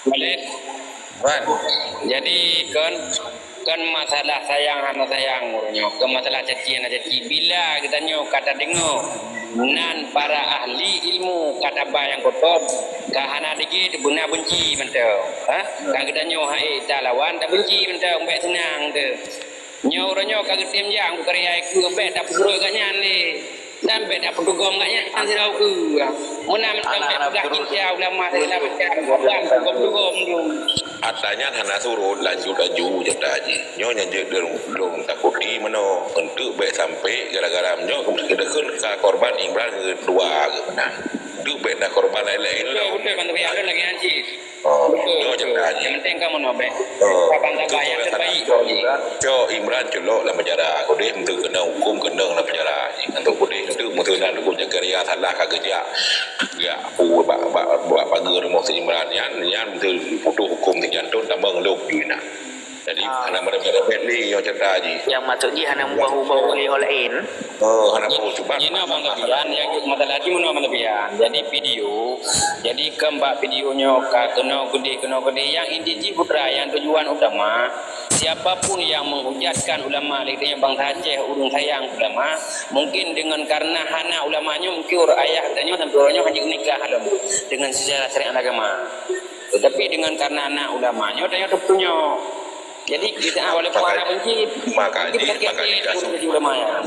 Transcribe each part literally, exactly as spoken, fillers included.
Khalid, Wan. Jadi kon, kon masalah sayang hana sayang uroe nyoe, kon masalah caci hana caci. Bila geutanyoe ka tadeungoe nan para ahli ilmu ka taba nyang kutôb, ka hana digit beuna benci mantong. Ha? Ka geutanyoe hai talawan tabenci mantong, bèk seunang teuh. Nyoe uroe nyoe ka geutem jak u karya iku, bèk tapeusurot gobnyan lé. Dan bèk tapeutugom gobnyan sidroe ukeue. Meunan mantong bèk peugah cinta ulama segala macam, ban tugom-tugom tu. Ata nyan hana surot, lanjut laju cerita jih. Nyoe nyang jeuet lôn, lôn takuti meunoe, eunteuk bèk sampai gara-gara nyoe keudeukeuen ka korban Imran keudua geuh meunan. Eunteuk bèk na korban laén-laén. Betul, betul, Bang Taufik. Ada lagi nyan cit. Oh, betul, nyoe betul. Cerita jih. Yang penting kamu nobek. Oh, kapan itu tak bayar, terbaik. Cok Imran culok lam penjara. Keudeh meuteuk keunong huköm, keunong lam penjara. Untuk keudeh meuteuk meuteuk na Teungku Zakaria salah ka geujak. Geujak pu bak, bak, bak pageue rumoh si Imran nyan, nyan meuteuk putôh huköm tiga thon tamong lom ju inan. Jadi, ah, hana meureumpet-reumpet lé nyoe cerita jih. Yang maksud jih hana meubahu-bahu lé ho laén. Oh, hana peue, cuma jinoe Bang Sofian, nyang masalah jih meunoe Bang Sofian. Jadi video, jadi kan bak video nyoe ka keunoe keudeh, keunoe keudeh. Yang inti jih putra, yang tujuan utama, siapa pun yang menghujatkan ulama, lagèe tanyoe bangsa Aceh, ureueng sayang ulama, mungkin dengan karena hana ulama nyoe, mungkin ureueng ayah geutanyoe sampai uroe nyoe hana nikah lom dengan secara syariat agama. Tetapi dengan karena anak ulama nyoe, tanyoe teupeue nyoe. Jadi, kita, ah, walaupun hana benci, maka kita jih, maka jih kasus,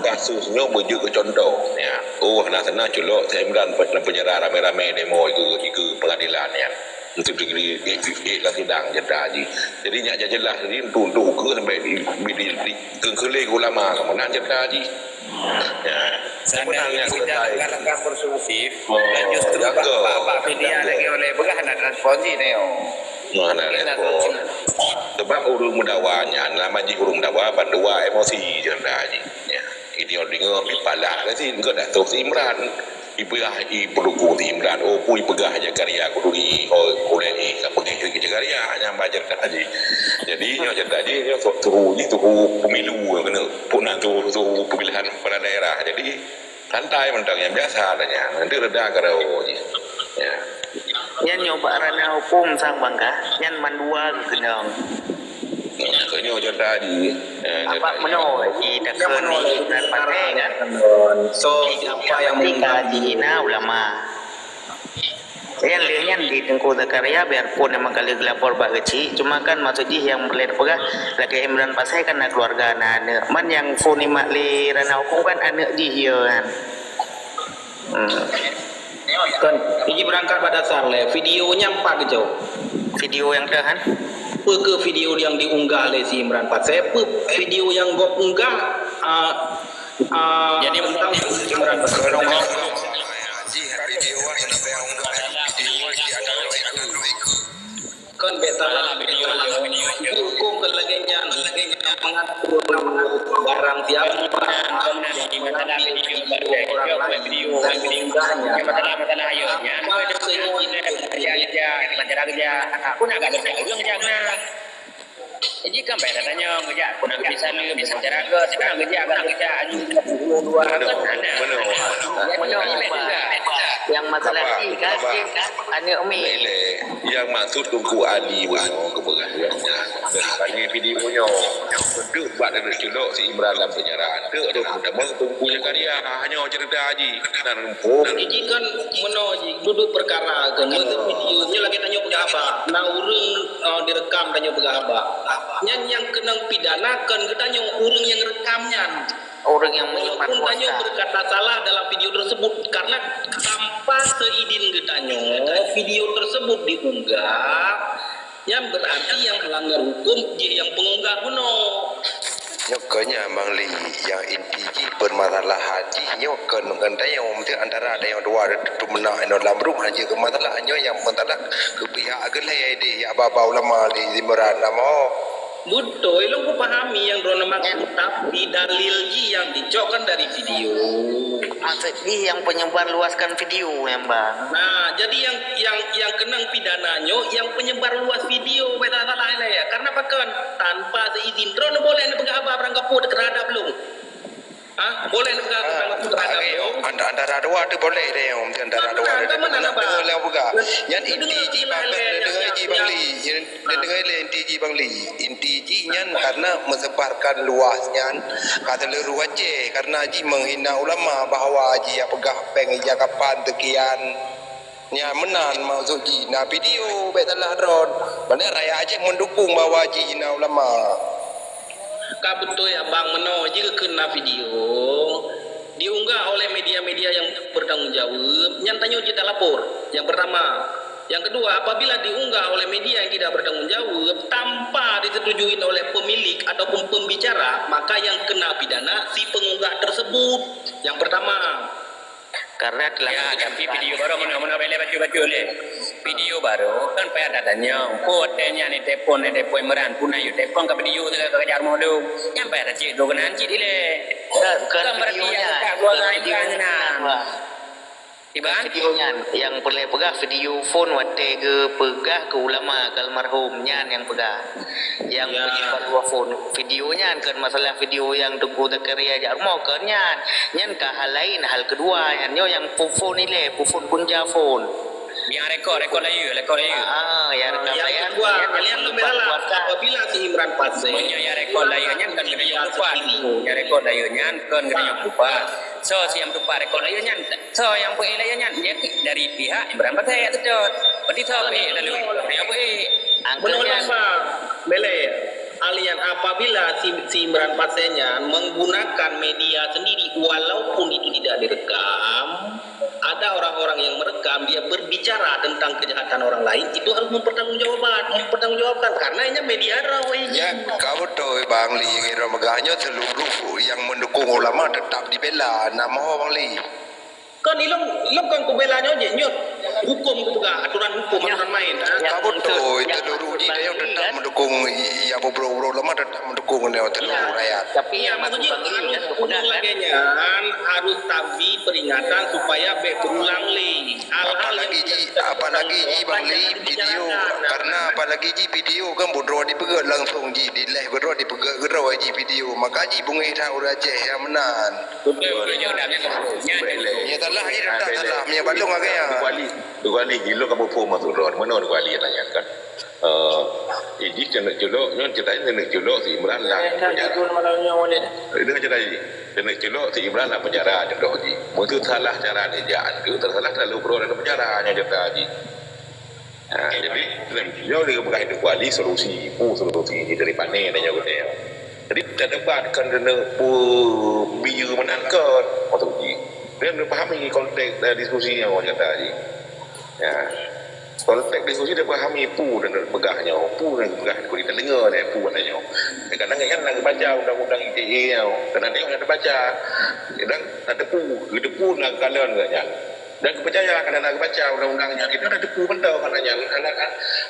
kasus nyoe beujeuet keu contoh, ya. Oh, hana seunang culok Syekh Imran lam penjara ramé-ramé demo ikeue, ikeue pengadilan, ya. Untuk di, di, di, di, di sidang cerita jih. Jadi, nyak jeulaih tadi untuk, untuk ukeue sampai di, di, di, di, keu ulama, meunan cerita jih. Ya. Seandainya kita rekan-rekan konstruktif, oh, dan justru jaga, bak, bak, bak media jaga lagi oleh peugah nak transparansi ni, oh. Mana repot. Sebab ureueng meudawa nyan, nama jih ureueng meudawa, bandua emosi je dah jih. Ya. Ideologi ngon pipalah lah si, engkau dah tahu si Imran. Ipeugah, i pendukung si Imran. Oh, pui peugah Zakaria Kuduri. Oh, uleh ni, ka peugah lagi Zakaria. Nyang baca dah jih. Jadi, nyoe cerita jih, nyoe su-, suhu ni, suhu pemilu yang kena. Pun nak suhu, suhu pemilihan kepala daerah. Jadi, santai mantong nyang biasa dah nyan. Nanti reda ka rawa jih. Ya. Nyan nyoe bak ranah huköm sang bangka, nyan mandua geukeunong. Nah, keu nyoe contoh tadi. Ya, apa contoh meunoe, tadi. Di takheun di Imran Pasé kan? So, siapa yang mengungkap? Di na ulama. Nyan lé nyan di Teungku Zakaria, biarpun memang ka lheueh geulapor bak geuchik, cuma kan maksud jih nyang peureulèe peugah, lagèe Imran Pasé kan na keuluwarga, na aneuk. Man nyang phon imat lé ranah huköm kan aneuk jih, ya kan? Hmm. Kan, iji beurangkat bak dasar lé, video nyan pat geucok. Video nyang teuh kan? Peu keuh video nyang diunggah lé si Imran Pasé? Peu video nyang gob unggah, ah, ah, jadi tentang si Imran Pasé? Jih, video awak yang nak bayar unggah, video awak di atas dua ekor. Kon bèk salah, bèk salah. Huköm kon lagèe nyan, lagèe nyan mengatur barang siapa yang mengambil video orang lain dan mengunggahnya tanpa seizin. Jadi kan bèk tanyong, geujak, kon bisa lé, bisa cara ke, sekarang geujak, geujak, aju dua, dua, kan, nah. Benar. Benar. Yang masalah ni kan, kan, aneuk umi. Lé, lé. Yang maksud Teungku Ali bunoe keupeugah lagèe nyan. Tadi video nyoe. Untuk bak deungon culok si Imran lam penjara. Deuk, deuk, deuk, Teungku Zakaria. Hanya cerita haji. Nan rumpung. Iji kan meunoe jih, dudoe peukara kan. Meunoe. Video nyoe lagèe tanyoe peugah haba. Na ureueng, eh, direkam tanyoe peugah haba. Nyan nyang keunong pidana kan geutanyoe ureueng nyang rekam nyan. Ureueng nyang meunyebar kuasa. Walaupun tanyoe berkata salah dalam video tersebut, karena tanpa seizin geutanyoe, video tersebut diunggah, nyan berarti nyang melanggar huköm jih nyang pengunggah bunoe. Nyoe keuh nyan, Bang Li, nyang inti jih permasalahan jih nyoe kon ngon tanyoe, meusti antara tanyoe dua tu meunan inoe lam rumoh jih keu masalah nyoe nyang masalah keu pihak keulhèe di, ya, ba-ba ulama di Imran nama. Beutôi, lôn kupahami nyang droeneuh maksud, tapi dalil jih nyang dicok kan dari video. Maksud jih nyang penyebar luaskan video nyan, Bang. Nah, jadi nyang, nyang, nyang keunong pidana nyoe, nyang penyebar luas video, bèk salah-salah lé. Karena pakon? Tanpa seizin. Droeneuh boleh neupeugah haba barang gapo terhadap lôn. Ha? Boleh neupeugah haba barang gapo terhadap lôn. Antara dua tu boleh deh, Om. Antara dua tu. Mana, mana, mana, Bang? Dengar lah peugah. Nyan inti jih, Bang, dengar jih, Bang Li. Neudeungoe lé inti jih Bang Li. Inti jih nyan karena meusebarkan luas nyan ka seuluruh Aceh karena jih menghina ulama bahwa jih ya peugah péng ija kapan teukian. Nyan meunan maksud jih na video bék salah droe. Banyak rakyat Aceh mendukung bahwa jih hina ulama. Ka beutôi abang meunoe jih keu na video diunggah oleh media-media yang bertanggung jawab, nyan tanyoe jeuet talapor. Yang pertama. Yang kedua, apabila diunggah oleh media yang tidak bertanggung jawab tanpa disetujui oleh pemilik ataupun pembicara, maka yang kena pidana si pengunggah tersebut. Yang pertama. Karena telah Ya, tapi video baru mana mana boleh baca-baca leh. Video baru kan payah datanya. Ko watèe nyan ni telepon, ni telepon Imran, pun ayo telepon ka video tu ka kejar modo. Nyan payah cit tu kena cit ileh. Bukan, bukan Kan berarti video yang nyan, tak dua bukan orang video kan nyan. Nah. Iban? Video nyan yang boleh peugah video phone watèe geupeugah ke ulama ke almarhum nyan yang peugah. Yang Ya. Bagi Pak Luwa phone. Video nyan kan masalah video yang Teungku Zakaria jak rumoh kan nyan. Nyan ka hal lain, hal kedua nyan nyoe yang phone, phone ileh, phone punja phone. Yang rekod, rekod layu, rekod layu. Ah, yang Ah, rekam yang layan, kedua, yang kalian lebih buat salah. Kuasa. Apabila si Imran Pasek Meunyoe yang rekod layu nyan kan kena nyang tupat. Yang rekod layu nyan kan kena nyang tupat. So, si yang tupat rekod layu nyan, so yang peuék layu nyan, ya, dari pihak Imran Pasek, betul. Berarti so peuék lalu. Yang peuék. Angkanya Menolak, Bang. Bele. Alian apabila si, si Imran Pasek nyan menggunakan media sendiri walaupun itu tidak direkam, ada orang-orang yang merekam, dia berbicara tentang kejahatan orang lain, itu harus mempertanggungjawabkan, mempertanggungjawabkan karena ini media raw ini. Ya, ka beutôi Bang Li ngira meugah nyoe seluruh yang mendukung ulama tetap dibela. Nama Bang Li? Kan ilong, ilong kan kubela nyoe je, nyoe hukum kupeugah, aturan hukum, Ya. aturan main, ha? Ya, Ka beutôi, ya, seluruh di Bang Li, tetap kan? Mendukung, ya, beberapa ulama tetap mendukung nyoe seluruh Ya. rakyat. Tapi Ya, yang maksudnya maksud Bang Li harus kan kepeugah kan? Lagèe nyan harus tabri peringatan supaya bék berulang lé. Hal-hal Apalagi yang ji, tidak apalagi ji Bang Li jangan video, dibicarakan. Nah. Karena apalagi ji video kan beudroe dipeugah langsung ji, di live beudroe dipeugah keudroe ji video. Maka ji beungéh that ureueng Aceh nyang meunan. Betul, betul, nyoe dah, nyoe dah. Nyan, nyan. Ya, salah, ya, dah, salah. Meunyo balong agak ya. Dua kali, dua kali, di lôn kamoe phôn masuk lôn. Mana dua kali nanya kan? Eh, eh, jih keuneuk culok, nyoe ceurita nyoe keuneuk culok si Imran lam penjara. Itu ceurita jih. Keuneuk culok si Imran lam penjara, contoh jih. Meunyoe salah cara dijak, itu tersalah terlalu pro dalam penjara, nyoe ceurita jih. Ha, jadi, nyoe lé beukai itu kuali solusi, pu solusi jih dari pané dan nyoe geutanyoe. Jadi, teudebat kan keuneuk pu bieu meunan kon, maksud jih. Dan pahami konteks, eh, diskusi nyoe ceurita jih. Ya. Konteks diskusi dia pahami pu dan peugah nyoe, pu dan peugah ku dideungoe lé pu kata nyoe. Kadang-kadang kan nak baca undang-undang I T E nyoe, kadang tengok nak baca. Kadang nak teupeu, geuteupeue nak kalon kat nyan. Dan kepercayaan kadang nak baca undang-undang nyan, kita nak teupeu mantong kat nyan. Hana,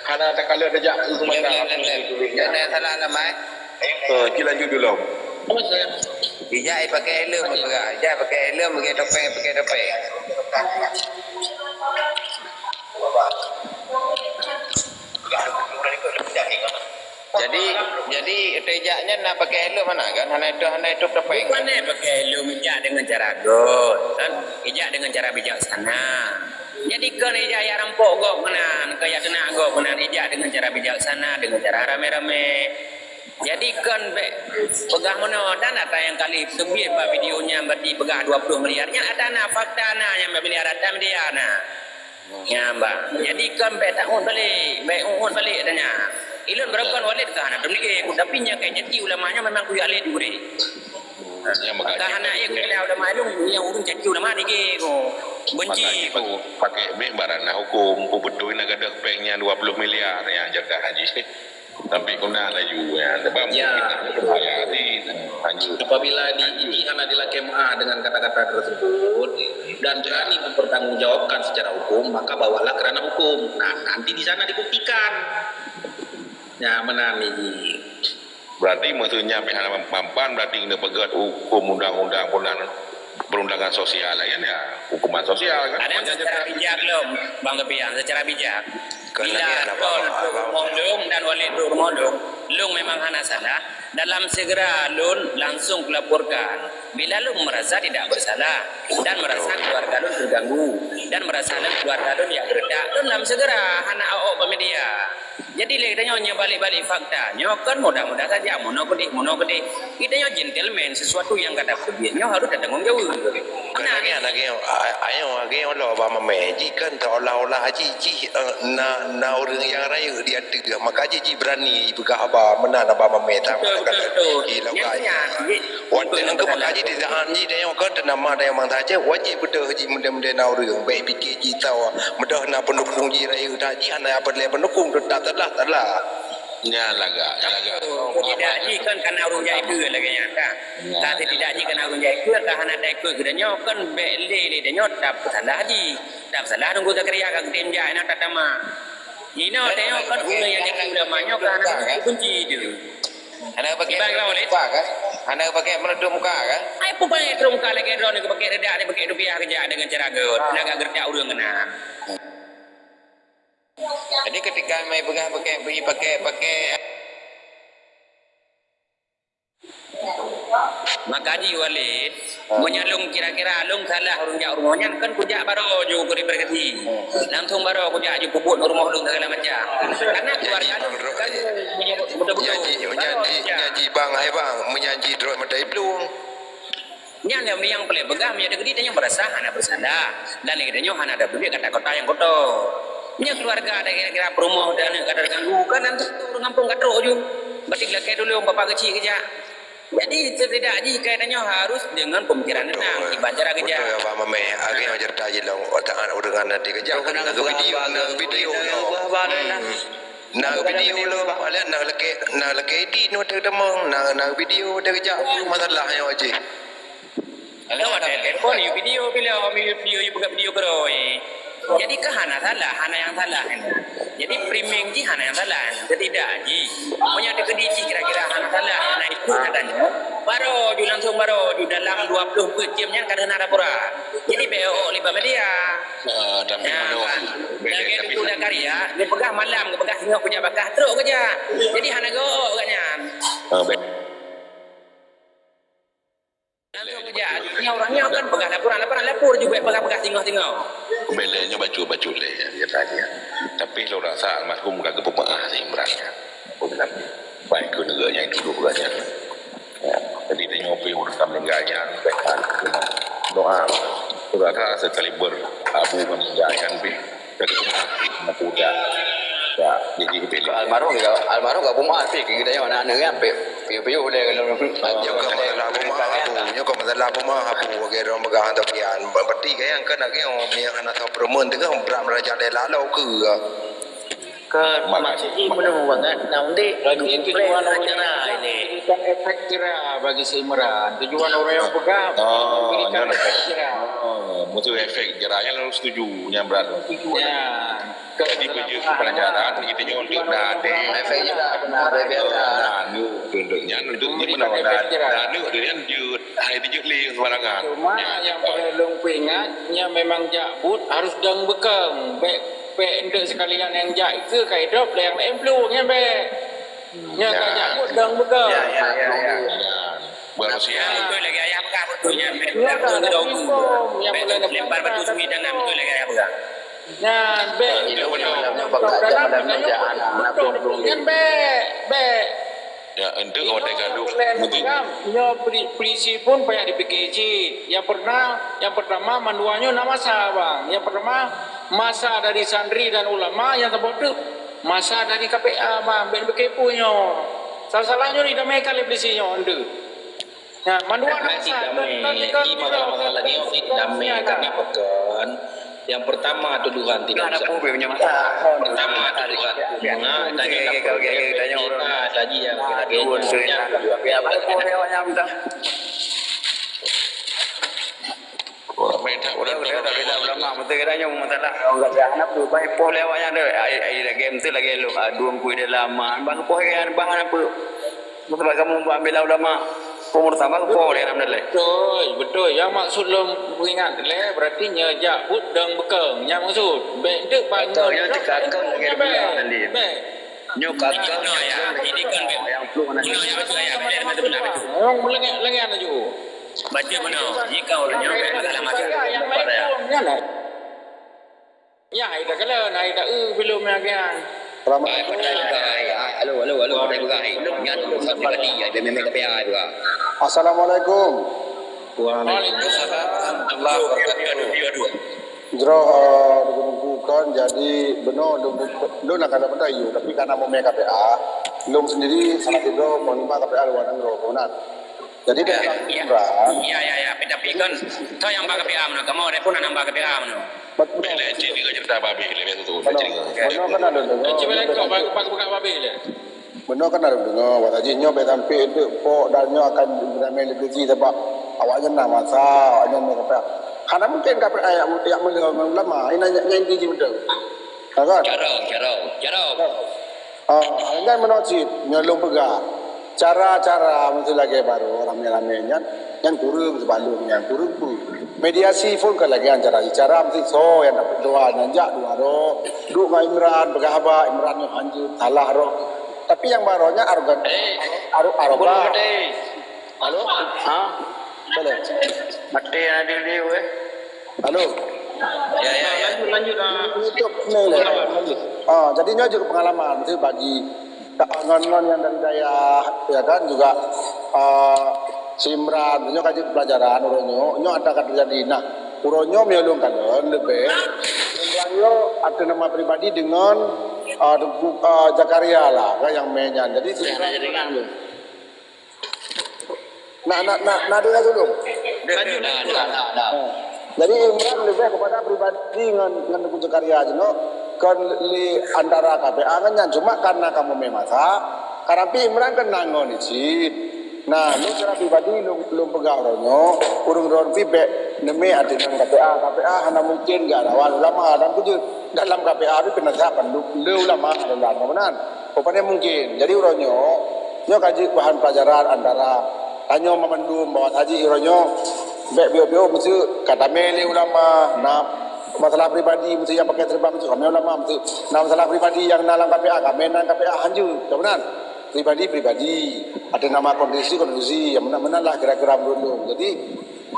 hana takalon tajak ke mata. Ya, ya, ya, ya. Tulis nyan. Ada salah alamat. Eh, kita lanjut dulu. Ijak pakai helm, ijak pakai helm, pakai topeng, pakai topeng. Jadi, jadi teujak nyan na pakai helm hana kan? Hana itu, hana itu topeng. Bukan eh pakai helm, ijak dengan cara got, kan? Ijak dengan cara bijaksana. Jadi kon ijak ya rampok got meunan, kaya kena got meunan, ijak dengan cara bijaksana, dengan cara ramé-ramé. Jadi kon bék peugah meunoe, dan ata nyang kali teubiet bak video nyan berarti peugah dua puluh miliar. Nyan ata na fakta na nyang miliar ata media na. Nyan bah. Jadi kon bék taungut balik, bék ungut balik ata nyan. Ilôn barokon Walid ka hana teumiliki, tapi nyan kai jati ulama nyan memang kuyue alé di gurée. Nyang maka Ka hana jih. Iya kira ulama ilôn, nyang ureueng jati ulama nige ko. Benci ko. Pakai mik barang na hukum, ku beutôi na gadoh péng nyan dua puluh miliar nyang jaga haji. Tapi guna laju ya, sebab Ya. Kita ni bahaya ni. Haji. Apabila di, ini hana dilakée meuah dengan kata-kata tersebut dan berani mempertanggungjawabkan secara hukum, maka bawalah kerana hukum. Nah, nanti di sana dibuktikan. Ya, meunan ni. Berarti maksudnya pihak mampan berarti kena peugét hukum undang-undang perundangan sosial lain ya, hukuman sosial kan. Ada yang secara bijak lom, Bang Kepian, secara bijak. Bila Ron duduk rumoh lôn dan Walid duduk rumoh lôn, lôn memang hana salah. Dalam segera lôn langsung kulaporkan. Bila lôn merasa tidak bersalah dan merasa keluarga lôn terganggu dan merasa lôn keluarga lôn ya geredak, lôn dalam segera hana awak bak media. Jadi lé geutanyoe nyoe balik-balik fakta. Nyoe kan mudah-mudah saja, meunoe keudeh, meunoe keudeh. Geutanyoe gentleman, sesuatu nyang ka tapeubuet nyoe harôh tatanggong jaweueb. Nah, lagèe, lagèe, a-, ayo, lagèe Allah ba mamè. Jih kan seolah-olah jih, jih, eh, na, na ureueng nyang rayeuk di ateueh. Maka jih, jih berani peugah haba meunan ba mamè. Betul, betul, betul. Jih, lagèe. Watèe nyan keuh maka jih di saat jih, tanyoe kan teunama tanyoe bansa Aceh, wajéb beudôh jih meudeh-meudeh na ureueng. Bèk pike jih tau, meudôh na peundukung jih rayeuk that jih, hana apa lé peundukung, teutap salah, salah. Nyan lagak, nyan lagak. Setidak jih kan kana ureueng jak ikot lagèe nyan, kan? Nyan. Ka setidak jih kana ureueng jak ikot, ka hana taikot geutanyoe, kan bèk lé, lé tanyoe tapeusalah jih. Tapeusalah Teungku Zakaria ka geutem jak, na tatama. Inoe tanyoe kan ureueng nyang jadi ulama nyoe ka hana benci jih. Hana pakai Ibang Imam Walid. Muka kan? Hana pakai menutup muka kan? Ai, peue pakai menutup muka lagèe droeneuh pakai reudak, pakai rupiah keujak deungon cara gèt. Lagak geuredak ureueng keunan. Jadi ketika mai peugah pakai, pakai, pakai. Maka jih Walid, meunyoe lôn kira-kira lôn salah ureueng jak rumoh nyan, kan kujak baroe ju keu representasi. Langsung baroe kujak ju peubuet rumoh lôn segala macam. Karena keluarga lôn kan meunyoe beutôi-beutôi. Nyan jih, nyan jih, nyan jih bang, hai bang, meunyan jih droe meutai plueng. Nyan nyang, nyang paléng peugah, meunyoe dikeudi tanyoe meurasa hana beusalah, dan lagèe tanyoe hana tapeubeuet kata-kata nyang kotor. Meunyoe keuluwarga ada kira-kira peurumoh dan aneuk ka teuganggu, kan nanti ureueng gampông ka trok ju. Berarti lakèe tulông bapak keuchik keujak. Jadi, setidak jih keu tanyoe harus deungon peumikiran teunang, iban cara keujak. Beutôi, Abang Mamèh. Akhé nyang ceurita jih lom, otak ureueng hana teukeujak, kan na video, na video lom. Hmm. Na video lom, alah na lakèe, na lakèe di nyoe teudeungoe, na, na video teukeujak, peue masalah nyoe jih. Kalau ada handphone, you video bila, you video, you buka video keroe. Jadi kan hana salah, hana nyang salah. Jadi framing jih hana nyang salah. Setidak jih, meunyoe dikeudi jih kira-kira hana salah, hana ikut katanya. Baroe ju langsung baroe ju dalam dua puluh empat jam nyan ka na laporan. Jadi bèk ôk libat media. Ah, tapi ya, belum. Kan. Lagèe tapi Teungku Zakaria, geupeugah malam, geupeugah singoh kujak bakah, trok keujak. Jadi hana geuôk gobnyan. Ah, baik. Langsung keujak. Artinya ureueng nyoe kan peugah laporan, laporan, lapor ju bèk peugah-peugah singoh-singoh. Bèk lé nyoe bacut-bacut lé, ya, ya tadi, ya. Tapi lôn rasa almarhum ka geupeumaáh sih beurangkat. Baik keu nanggroe nyang dudoe beurangkat. Ya, jadi tanyoe pih ureueng ka meuninggai nyan, bèk that doa. Ureueng ka sekaliber abu ka meuninggai nyan pih, ka geupeumaáh, ka geupeumaáh. Ya, jadi almarhum ka, almarhum ka peumaáh pih, kita nyoe aneuk-aneuk nyan pih, piôh-piôh lé kalau. Nyoe ka masalah peumaáh abu, nyoe ka masalah peumaáh abu, bagi ureueng peugah atau kian. Berarti ka nyang keunan, nyang hana soe peureumeun teungoh brat meuraja lé lalu keu. Ka maksud jih meunurot bangat, nah, untuk dukung plan acara ini. Memberikan efek jera bagi si Imran. Tujuan orang yang pegang, oh, memberikan efek jera. Oh, muncul efek jera yang lalu setuju, yang berat setuju. Ya. Jadi, bagi pelajaran, kita nyoe untuk dah ada. Efek jera, benar, biasa. Nah, untuk, untuk, untuk, untuk, memberikan efek jera. Nah, untuk, untuk, lanjut. Hai, lanjut lé sembarangan. Cuma yang perlu lôn peuingat, nyan memang jak buet harus dong beukong. Bèk, bèk enteuk sekalian nyang jak ikeu ka idrop lé nyang laén plueng nyan bèk. Nyan ka jak buet dong beukong. Ya, ya, ya, ya. Betul lagi ayah peugah betul nyan. Nyan ka ada hukum. Yang boleh lempar batu sungi tanam, betul lagi ayah peugah. Nyan bèk. Nyan bèk, bèk. Ya, untuk orang kandung. Nyoe pri-, polisi pun payah dipike cit. Yang pernah, yang pertama, mandua nyoe na masa, bang. Yang pertama, masa dari santri dan ulama, yang saboh teuk masa dari K P A, bang. Bèk dipike peue nyoe. Salah-salah nyoe didamaikan lé polisi nyoe, enteuk. Nah, mandua. Karena tidak mengikuti masalah-masalah ini, tidak mengikuti pekan. Yang pertama, tuduhan tidak bisa. Pertama, tuduhan tidak bisa. Tanya, tanya orang. Kita tadi yang kita tanya. Orang main tak, orang tak bela ulama, betul kita nyoe masalah. Orang kata, "Anak tu baik poh lewat yang ada." Ai, ai lagi, betul lagi lu. Aduh, kui dia lama. Bang poh yang bahan apa? Meusabat kamoe bak bela ulama, peue meusabat keu po lé, alhamdulillah. Beutôi, beutôi. Nyang maksud lôn peuingat lé, berarti nyoe jak buet dong beukong. Nyang maksud, bèk enteuk bak ngon. Nyoe ka kong lagèe bulan nanti. Bèk. Nyoe ka kong. Nyoe ya, jadi kan bèk. Nyang plueng nanti. Nyoe ya, beutôi ya, beutôi, beutôi, beutôi. Nyang meulengèk-lengèk laju. Baca beuna, jika ureueng nyoe bèk dalam masalah. Nyang lain pun nyan lah. Nyan hai takalon, hai ta-eu bilom nyan kian. Assalamualaikum. Hai, padahai juga hai. Ah, halo, halo, halo, padahai juga hai. Nyan urusan pribadi, ya, biar memang K P A juga. Assalamualaikum. Waalaikumsalam warahmatullahi wabarakatuh. Jroh, eh, digunakan, jadi benoh lôn, lôn akan dapat tayu, tapi karena mau K P A, lôn sendiri salah tiga panglima K P A luar negara, benar. Jadi, ya, dia ya, ya, ya, tapi kan, toh nyang ba K P A meunan, kamoe pun nyang ba K P A meunan. Betul. Lé, cit, tiga cerita babi, lé, biasa tu, betul. Cerita. Betul kan ada dengar. Cuma betul. Kau bak, bak, bak babi, lé. Betul kan ada dengar, waktu jih nyoe bèk sampai itu, pok dan nyoe akan beramai lagi sabab awaknyan na masa, awaknyan na K P A. Karena mungkin K P A yang, yang melihat ulama, ini yang, yang inti betul. Ha, kan? Carông, carông, carông. Ah, nyan meunan cit, nyoe lôn peugah. Cara-cara meusti lagèe baroe ramè-ramè nyan, nyan kureueng sibalueng nyan, kureueng peue. Mediasi phôn ka lagèe nyan cara, cara meusti soe nyang dapat dua nyan jak dua droe. Duek ngon Imran, peugah haba Imran nyoe hanjeuet, salah droe. Tapi nyang baroe nyan arogan, eh, aro-, arogan. Halo? Ha? Boleh. Maté na diri weh. Halo. Ya, ya, ya. Lanjut, lanjut, ah. Tutup ni lah. Lanjut. Ah, jadi nyoe juga pengalaman tu bagi ngon-ngon yang dari dayah, ya kan, juga, ah, si Imran, nyoe ka jeuet pelajaran uroe nyoe, nyoe akan terjadi. Nah, uroe nyoe meunyoe lôn kalon leubeh, Imran nyoe atas nama pribadi dengan, ah, Teuku, ah, Zakaria lah, kan yang main nyan. Jadi, ya, si Imran jadi kan. Nak, nak, nak, nak dengar dulu. Lanjut, lanjut. Nah, nah, nah, nah. Ha. Jadi Imran leubeh kepada pribadi ngon, ngon Teuku Zakaria jinoe, kon lé antara K P A ngon nyan. Cuma karena kamoe masa, karampi Imran kan na ngon cit. Nah, lôn secara pribadi lôn, lôn peugah uroe nyoe, ureueng droe pih bèk neumè ateueh ngon K P A. K P A hana mungkin gak lawan ulama dan keujeuet. Dalam K P A pih penasehat bandum lé ulama dalam kemenang. Rupanya mungkin. Jadi uroe nyoe, nyoe ka jeuet bahan pelajaran antara tanyoe meumandum bahwa saji uroe nyoe bèk biôk-biôk meuseuk ka tamè lé ulama, na masalah pribadi meuseuk nyang pakai serban meuseuk ka tamè ulama, meuseuk na masalah pribadi nyang na lam K P A, ka tamè lam K P A hanjeuet, ka meunan. Pribadi-pribadi, ateueh nama konstitusi-konstitusi, nyang meunan-meunan lah kira-kira meurundum. Jadi,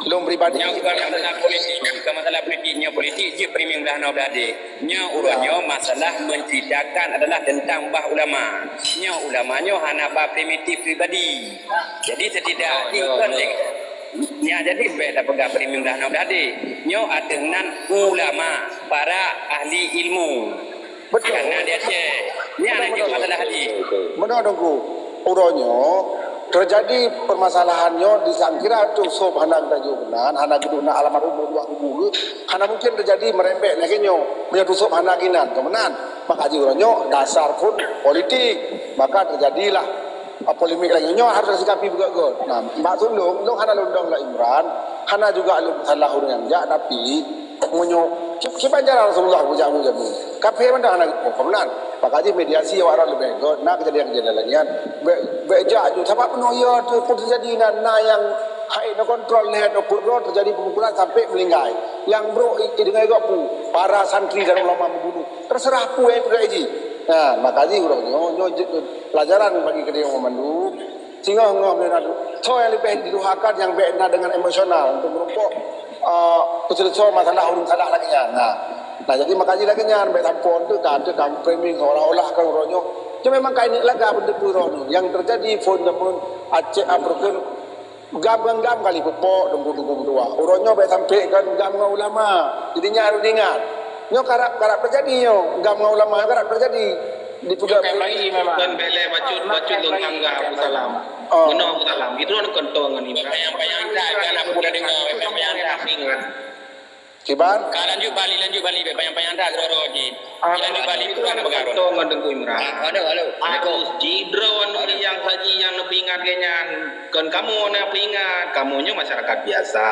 lôn pribadi. Nyoe bukan masalah politik, bukan masalah politik. Nyoe politik jeuet framing blah noe blah deh. Nyoe uroe nyoe masalah menceritakan adalah tentang bah ulama. Nyoe ulama nyoe hana ba primitif pribadi. Jadi setidak jih kon lé. Nyan jadi bèk tapeugah framing blah noe blah deh. Nyoe ateueh nan ulama, para ahli ilmu. Betul. Karena di Aceh. Nyan lagèe masalah haji. Betul. Meunoe Teungku. Uroe nyoe terjadi permasalahan nyoe di sangkira tu sôb hana geutanyoe keunan, hana geuduek na alamat umur dua kubu geuh, hana mungkin terjadi merembet lagèe nyoe. Meunyoe tu sôb hana ginan, keuh meunan. Maka jih uroe nyoe dasar phôn politik. Maka terjadilah, ah, polemik lagèe nyoe harôh sikapi beugöt-göt. Nah, maksud lôn, lôn hana lôn dong lé Imran, hana juga lôn salah ureueng nyang jak, tapi meunyoe ki-, kiban jalan Rasulullah beujak-beujak. Kaphé mantong hana geupeubuet meunan. Maka jih mediasi awak droe leubeh göt, na keujadian-keujadian lagèe nyan. Bèk, bèk jak ju, sabab peunoh ya tu pun terjadi na, na nyang hai na kontrol lé, na peuet droe terjadi pemukulan sampai meninggai. Nyang brôk i, i deungai gop pu, para santri dan ulama membunuh. Terserah pu nyang peugah jih. Nah, maka jih uroe nyoe, nyoe jeuet pelajaran bagi keudéh ureueng mandum. Singoh-ngoh bèk na, soe nyang leubeh diluhakan nyang bèk na dengan emosional untuk meurumpok, eh, peuseuleusoe masalah ureueng salah lagèe nyan. Nah. Nah, jadi makajih lagèe nyan, bèk taphon teuka, teuka framing seolah-olah kan uroe nyoe. Nyoe memang ka ineuk lagak bak teungku uroe nyoe. Nyang terjadi phôn jameun Aceh, ah, peureukeuen gam ngon gam kali peupok teungku-teungku meutuah. Uroe nyoe bèk sampai kan gam ngon ulama. Jadi nyan harôh diingat. Nyoe karab, karab terjadi nyoe. Gam ngon ulama karab terjadi. Dipeugah. Bukan bayi memang. Kon bèk lé bacut, bacut lôn tanggah Abu Salam. Oh. Meunoe Abu Salam. Itu kan kontong ngon iman. Panyang-panyang that, kan aku dah dengar, panyang-panyang that. Ingat. Kiban? Ka lanjut bali, lanjut bali, bèk panyang-panyang that, keudroe-droe jih. Ah, lanjut bali, itu kan kontong ngon Teungku Imran. Ah, halo, halo. Assalamualaikum. Harus jidroe nyang saji nyang neupeuingat keu nyan. Kon kamoe na peuingat, kamoe nyoe masyarakat biasa.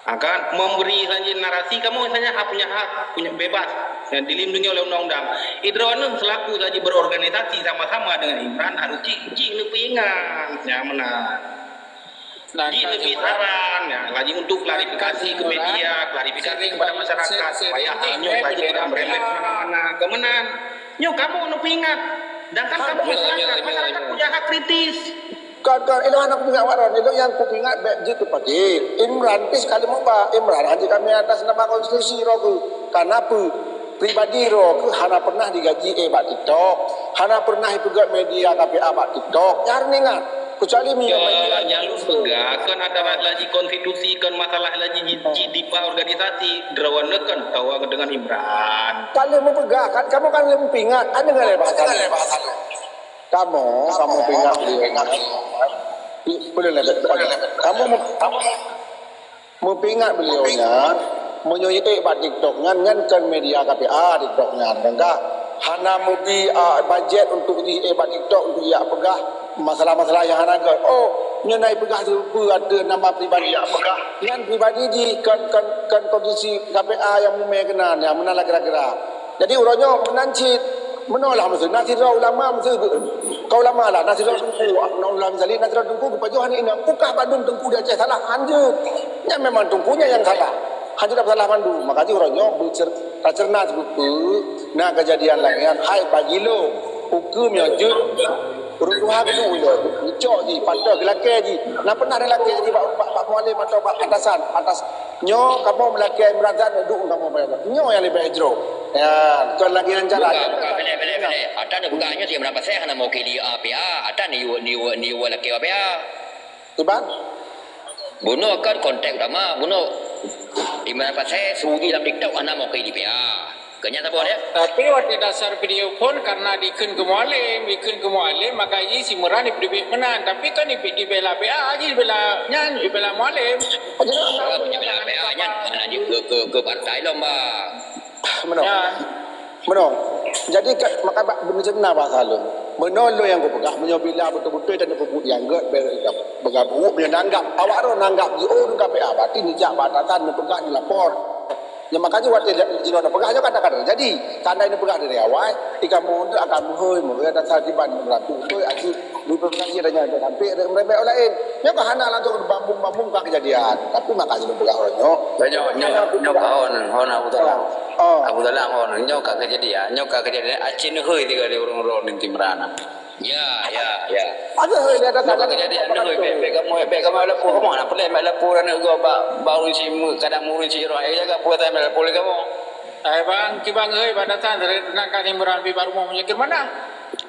Ha, kan? Memberi saja narasi, kamoe misalnya hak, punya hak, punya bebas yang dilindungi oleh undang-undang. Idroeneuh selaku saja berorganisasi sama-sama dengan Imran harus cik, cik neupeuingat. Ya, meunan. Nah, cik neupeuingat saran, ya, lagi untuk klarifikasi ke media, klarifikasi kepada masyarakat, supaya hanya saja tidak merembet kemana-mana. Kemenang, nyoe kamoe neupeuingat. Sedangkan kamoe masyarakat, masyarakat punya hak kritis. Kon, kon, ilôn hana kupeuingat awak droe, ilôn nyang kupeuingat bèk jeuet teupake. Imran pih sekali muba, Imran hana jeuet kami atas nama konstitusi droe geuh. Karena peue? Pribadi droe keuh hana pernah digaji ék bak TikTok, hana pernah ipeugét media K P A bak TikTok. Nyan harôh ingat. Keucuali meunyoe media nyang lôn peugah kon ada masalah jih konstitusi, kon masalah lagi jih, jih dipa organisasi, droeneuh kon tawa dengan Imran. Ka lheueh meupeugah kan, kamoe kan lheueh meupeuingat, hana ngalai bahasa lôn. Kamoe, kamoe peuingat beliau. Boleh lebih, boleh lebih. Kamoe meup- Meupeuingat beliau nyan, meunyoe ék bak TikTok nyan, nyan kon media K P A TikTok nyan, kan? Hana meubi, a, bajet untuk jih ék bak TikTok untuk jak peugah masalah-masalah nyang hana göt. Oh, nyoe na ipeugah sipeue ateueh nama pribadi. Nyan pribadi jih kon, kon, kon kondisi K P A nyang mumè keunan, nyang meunan lah kira-kira. Jadi uroe nyoe meunan cit, meunoe lah meuseu na sidroe ulama meuseu, ka ulama lah, na sidroe teungku, na ulama Ghazali, na sidroe teungku geupajoh aneuk inong, bukah bandum teungku di Aceh salah, hanjeuet. Nyan memang teungku nyan nyang salah. Hanjeuet salah mandum. Maka jih uroe nyoe beucer-, taceureuta sipeue-peue na keujadian lagèe nyan, hai bagi lôn, ukeue meunyoe jeuet, ureueng tuha geuduek ulôn, geucok jih, patot geulakèe jih. Na pernah neulakèe jih bak, bak, bak mualem atau bak atasan, atas Nyoe kamoe meulakèe Imran Zain duek ngon kamoe bayar. Nyoe nyang leubeh jroh. Ya, kon lagèe nyan cara. Bukan, bukan, beleh, beleh, beleh. Ata neupeugah nyoe si Imran Pasè hana mewakili A P A. Ata ni, ni, ni, ni lakèe A P A. Iban? Bunoe kan konteks utama, bunoe Imran Pasè sunyi lam TikTok hana mewakili P A. Keu nyan saboh deh. Tapi watèe dasar video phon karena dikheun keu mualem, dikheun keu mualem, maka jih si Imran dipeudeubiet meunan. Tapi kan dipe-, dibela P A, jih dibela nyan, dibela mualem. Dibela P A nyan, mana jih keu, keu, keu partai lom, bah. Meunoe. Ya. Meunoe. Jadi, ka, maka bak, macam na bahasa lôn. Meunoe lôn nyang kupeugah, meunyoe bila beutôi-beutôi dan peubuet nyang gèt, bèk, bèk, bèk, meunyoe nanggap, awak droe nanggap, jiôh K P A, berarti neujak bak atasan, neupeugah, neulapor. Nyan makajih watèe jinoe na peugah nyoe ka, ka teujadi. Seandai na peugah dari awai, i kamoe tu akan meuhôi, meuhôi atas sajiban meuratu. Beutôi aji, diproduksi dan nyan sampai merembet orang lain. Nyoe ka hana langsung bambung-bambung ka kejadian. Tapi makajih na peugah orang nyoe. Nyoe, nyoe, nyoe ka hon, hon Abu Salam. Oh. Abu Salam hon, nyoe ka kejadian, nyoe ka kejadian. Aceh neuhôi tiga di ureueng-ureueng di Timbrana. Ya, ya, ya. Ada hal yang datang. Nyoe ka kejadian nyoe, bèk, bèk kamoe, bèk kamoe lapor kamoe. Hana peureulèe bèk lapor aneuk gob bak, bak ureueng si kadang ureueng si roh. Eh, jaga peue tai bèk lapor lé kamoe. Hai bang, kibang hei bak datang dari nak ka Imran pi bak rumoh meunyoe keu mana?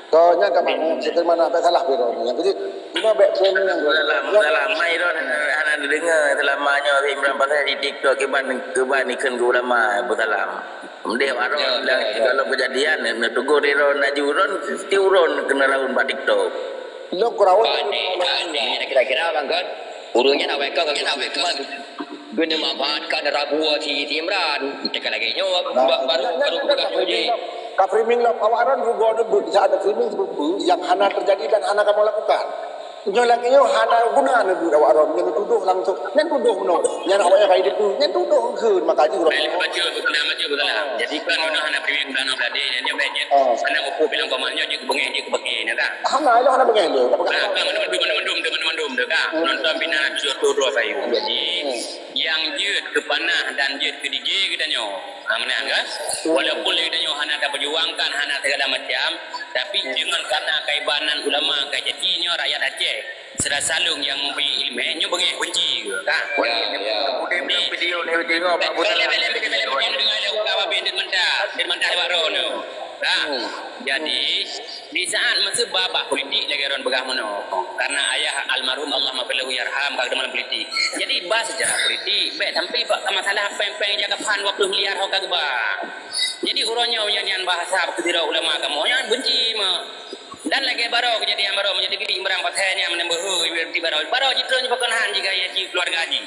Kau nyan ka mana? Sekian mana bèk salah pi roh. Yang kecil, cuma bèk pun yang salah, salah. Mai roh hana didengar selama nyoe Imran Pasè di TikTok kiban, kiban ikheun keu ulama, Abu Salam. Mendeh awak ron, ya, ya, ya. Kalau kejadian, neutegur di ron, laju ron, mesti uron kena raun bak TikTok. Lo kuraun. Bani, bani, kira-kira bang kan, ureueng nyan awak kau, kira-kira awak kau. Guna manfaatkan rabu si, si Imran. Cakap lagi nyoe, ba-, baru, baru buka puji. Ka framing lo, awak ron rugoe neubuet, saat ada framing sebab yang hana terjadi dan hana kamu lakukan. Nyoe lagèe nyoe hana guna neubuet awak ron, nyoe neutudoh langsung. Nyan tudoh bunoe. Nyan awak nyan ka hidup tu. Nyan tudoh kheun maka jih ureueng. Baik, baca, betul, baca, betul. Jadi kan ureueng hana priwet, hana berade, nyan nyoe baik, nyan. Oh. Hana mupu bilang paman nyoe, jeuet keu beungèh, jeuet keu baki, nyan kan? Hana, hana beungèh lé. Nah, kan mana mandum, mana mandum tu, mana mandum tu, kan? Hmm. Nonton bina jujur tu dua saya. Jadi, hmm. Nyang jeuet keu panah dan jeuet keu digi geutanyoe. Ha, meunan kan? Walaupun lé geutanyoe hana tapeujuangkan, hana segala macam, tapi deungon karena kaibanan ulama ka jadi nyoe rakyat Aceh secara salong nyang memberi ilmu, nyoe beungèh benci ke, kan? Ya, ya. Jadi, video ni tengok, Pak Buta. Jadi, Di saat masa babah politik lagèe ron peugah meunoe. Karena ayah almarhum Allah maghfirlahu yarham ka dalam politik. Jadi, bah sejarah politik, bèk sampai bak masalah pèng-pèng jaga pan dua puluh miliar ho ka geuba. Jadi, uroe nyoe nyan, nyan bahasa sidroe ulama kamoe nyan benci meuh. Dan lagèe baroe kejadian baroe menjadi gidi Imran Pasè nyan meunembeuh di baroe. Baroe jitreun pakon han jih gaya jih keluarga jih.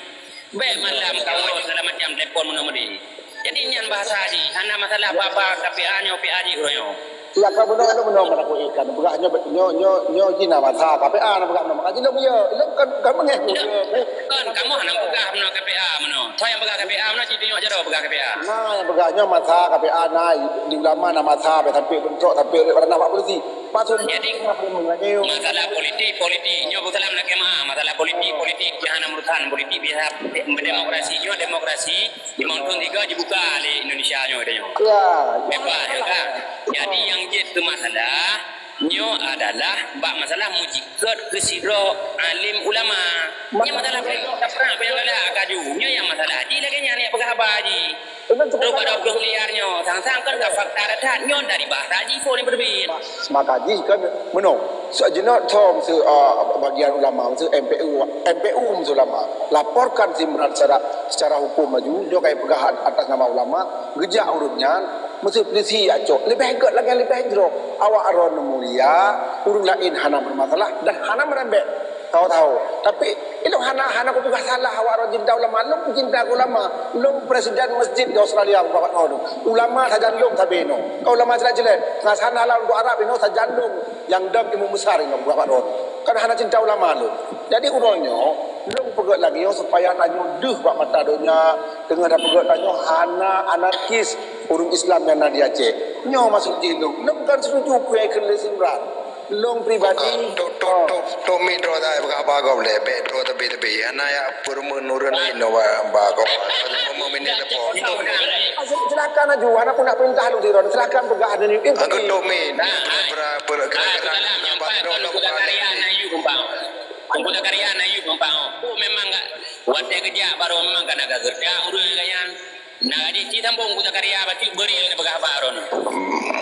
Bèk malam kawan segala macam telepon meunoe meudi. Jadi nyan bahasa jih, hana masalah baba K P A nyoe P A jih uroe nyoe. Ya ka bunoe, bunoe, bunoe mana ku ikan. Peugah nyoe, nyoe, nyoe, nyoe jih na masa K P A na peugah meunoe. Maka jih lôn ya, lôn kan, kan mengeh. Kan kamoe hana peugah meunoe K P A meunoe. Soe nyang peugah K P A meunoe, cit nyoe jaroe peugah K P A. Nah, nyang peugah nyoe masa K P A na di ulama na masa sampai bentrok sampai ranah bak polisi. Maksud jadi, masalah politik, politik. Nyoe Abu Salam nak kemah. Masalah politik, politik. Jangan urusan politik biasa berdemokrasi. Nyoe demokrasi, lima tahun tiga dibuka di Indonesia nyoe, dia nyoe. Ya. Bebas, ya kan? Jadi, yang jeuet tu masalah, Nyoe adalah bak masalah mujikot keu sidroe alim ulama. Nyoe masalah sidroe taprang nyang galak kaju. Nyoe nyang masalah jih lagèe nyan nyang peugah haba jih. Trok bak dua ploh miliar nyoe, sang-sang kon ka fakta that nyoe dari bahasa jih phon nyang beuteubiet. Maka jih kan meunoe. Seujinoe thom seu, ah, bagian ulama, seu M P U, M P U seu ulama. Laporkan si Imran secara, secara hukum laju, nyoe ka ipeugah atas nama ulama, geujak ureueng nyan, Meusé polisi jak cok, leubeh gèt lagèe leubeh jroh. Awak droeneuh mulia, ureueng laén hana meumasalah dan hana meurembèk. Tahu-tahu. Tapi, ilôn hana, hana kupeugah salah awak droeneuh cinta ulama. Lôn peucinta ulama. Lôn presiden masjid di Australia, kupeugah bak droeneuh. Ulama sajan lôn sabe inoe. Kon ulama jelek-jelek. Ngon sana lam Arab inoe sajan lôn nyang dam imum besar inoe, kupeugah bak droeneuh. Kan hana cinta ulama lôn. Jadi, uroe nyoe, lôn peugèt lagèe nyoe supaya tanyoe deuh bak mata donya, teungoh tapeugèt tanyoe hana anarkis ureueng Islam nyang na di Aceh. Nyoe maksud jih lôn. Lôn kon setuju peue nyang kheun lé si Imran. Lôn pribadi, Tok, tok, tok, tok, tok, mi droe dah peugah haba gob lé, bèk droe teubi-teubi. Hana jak peureumeun ureueng laén nyoe ba, ba gob. Meumeumin telepon. Silakan laju, hana pun nak perintah lôn sidroe. Silakan peugah dan yuk. Angkot tok mi, nah, per-, per-, per-, kira-kira nambah droe lôn bukan lé. Teungku Zakaria na yue mumpang. Oh, memang ka, watèe geujak baru memang ka na ka keureuja ureueng gaya nyan. Na gaji ci sambong Teungku Zakaria, bacut beuril na peugah haba droeneuh.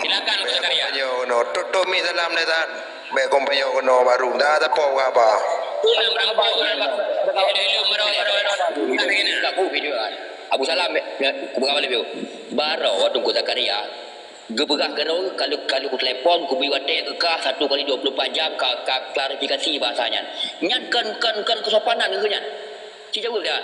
Silakan Teungku Zakaria. Nyoe, no, tutomi salam deh, Tan. Bèk kompanyong keunoe baru. Dah, dah po haba. Tulang rangkong, rangkong. Ada ilmu baru, baru, baru. Tak kena. Abu Salam, ya, kupeugah balik, Bro. Baroe Teungku Zakaria. Geupeugah keudroe, ka lheueh, ka lheueh kutelepon, kubri watèe keu kah satu kali dua puluh empat jam ka, ka klarifikasi bahasa nyan. Nyan kon, kon, kon keusopanan keu nyan. Ci jaweueb dah.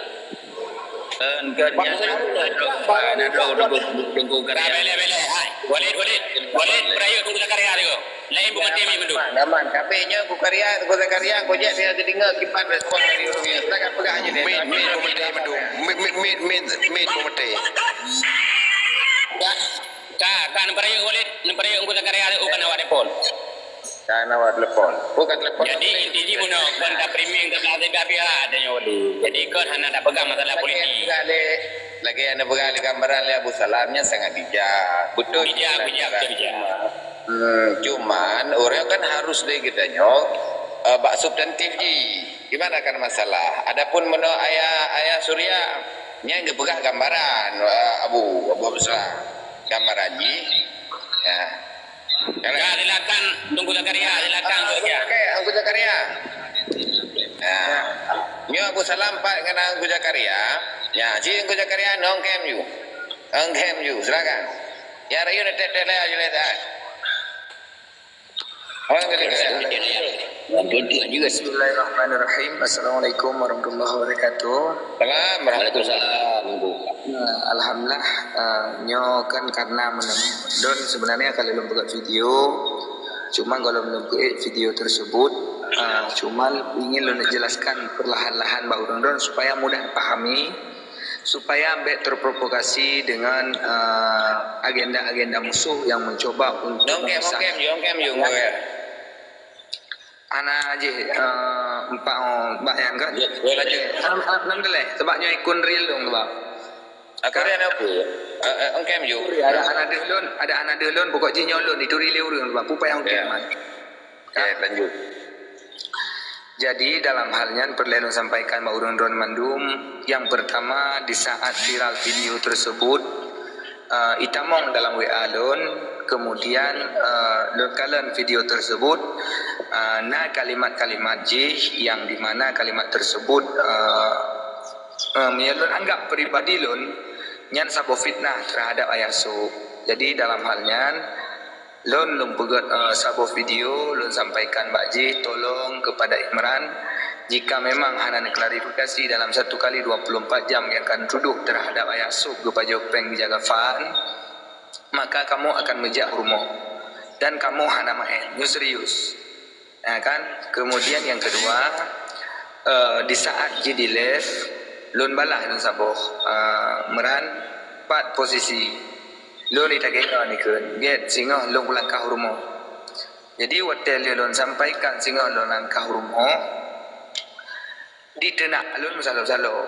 Kon, kon nyan. Teungku, Teungku Zakaria. Bèlèh, bèlèh. Hai, Walid, Walid. Walid, peurayeuk Teungku Zakaria tu. Laén beumeutèe mi mandum. Aman, aman. Tapi nyoe Teungku Zakaria, Teungku Zakaria, kujak dia geudeungoe kiban respon dari ureueng nyan. Silakan peugah aja deh. Min, min beumeutèe mandum. Min, min, min, min, min beumeutèe. Ka, ka, ka, neupeurayeuk Walid, neupeurayeuk Teungku Zakaria tu, oh, ka na awak telepon. Ka na awak telepon. Oh, ka telepon. Jadi, inti jih bunoe, kon ka priming, ka belah tiga pihak, ada nyoe dulu. Jadi, kon hana tapeugah masalah politik. Lagèe, lagèe nyang neupeugah lé gambaran lé Abu Salam nyan sangat bijak. Betul. Bijak, bijak, betul, bijak. Hmm, cuman, ureueng kan harus lé geutanyoe, eh, bak substantif jih. Di mana kan masalah? Adapun meunoe ayah, ayah Surya, nyan geupeugah gambaran, eh, Abu, Abu Abdulsalam. Gambaran jih. Ya. Ya, silakan, Teungku Zakaria, silakan, Teungku Zakaria. Okey, Teungku Zakaria. Ya. Nyoe Abu Salam pat ngon Teungku Zakaria. Ya, ci Teungku Zakaria, nong kem ju. Nong kem ju, silakan. Ya, rayu na tet-tet lah, ju lihat. Bismillahirrahmanirrahim. Assalamualaikum warahmatullahi wabarakatuh. Salam, waalaikumsalam. Nah, alhamdulillah, eh, nyoe kan karena menem-, don sebenarnya kalau lôn buat video, cuma kalau lôn buat video tersebut, eh, cuman ingin lôn jelaskan perlahan-lahan bak ureueng don supaya mudah dipahami. Supaya bèk terprovokasi dengan, eh, agenda-agenda musuh yang mencoba untuk memisah. Nong kem, nong kem, nong kem, nong kem. Hana jih, eh, empat, oh, bak nyan kan? Ya, ya, lanjut. Eh, alham-, alhamdulillah, sebab nyoe ikon real dong, sebab. Aku real apa? Eh, eh, nong kem ju. Ada anak deh lôn, ada anak deh lôn, pokok jih nyoe lôn, itu real ureueng, sebab. Pupayah nong kem, ya. Okey, lanjut. Jadi, dalam hal nyan peureulèe lôn sampaikan bak ureueng droen mandum, nyang peurtama, di saat viral video tersebut, eh, itamong dalam W A lôn, kemudian, eh, lôn kalon video tersebut, eh, na kalimat-kalimat jih yang di mana kalimat tersebut, eh, eh, meunyoe lôn anggap pribadi lôn, nyan saboh fitnah terhadap ayah sôk. Jadi, dalam hal nyan, Lôn, lôn peugèt, eh, saboh video, lôn sampaikan bak jih, tolong kepada Imran, jika memang hana neuklarifikasi dalam satu kali dua puluh empat jam nyang ka neutudoh terhadap ayah sôk geupajoh péng di Jagavan, maka kamoe akan meujak u rumoh. Dan kamoe hana maén, nyoe serius. Ya kan? Kemudian yang kedua, eh, di saat jih di live, lôn balaih lôn saboh, eh, Imran, pat posisi. Lôn di tagèe nyoe neukheun, gèt singoh lôn kulangkah u rumoh. Jadi, watèe lheueh lôn sampaikan singoh lôn langkah u rumoh, diteunak lôn meusaloe-saloe.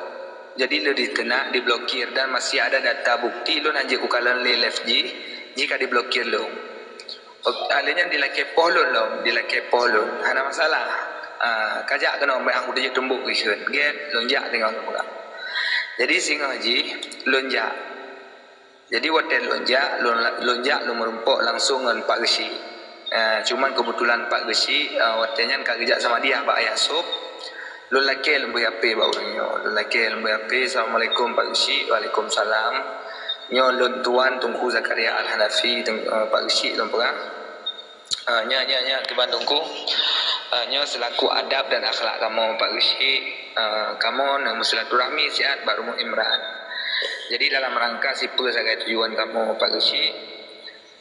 Jadi, lôn diteunak, diblokir dan masih ada data bukti lôn hanjeuet kukalon lé live jih, jih ka diblokir lôn. Lheueh nyan dilakée poh lôn lom, dilakée poh lôn. Hana masalah. Ah, kajak keunoe, meu'ah udeb tumbok geuseuet. Gét, lôn jak teungoh lôn peugah. Jadi singoh jih, lôn jak. Jadi watée lôn jak, lôn, lôn jak lôn meurumpok langsong ngon Pak Geuchik. Ah, cuman keubeutulan Pak Geuchik, ah, watée nyan ka geujak sama dia bak Ayah Sop. Lôn lakée lôn bri H P bak ureuëng nyoe. Lôn lakée lôn bri H P, "Assalamualaikum Pak Geuchik." "Waalaikumsalam." "Nyoe lôn tuan Teungku Zakaria Al-Hanafi, Teung-, eh, Pak Geuchik," lôn peugah. "Eh, nya, nya, nya, kiban Teungku. Eh, nyoe seulaku adab dan akhlak kamoe Pak Geuchik. Eh, kamoe na meusilaturahmi siat bak rumoh Imran. Jadi dalam rangka sipeue sagai tujuan kamoe Pak Geuchik?"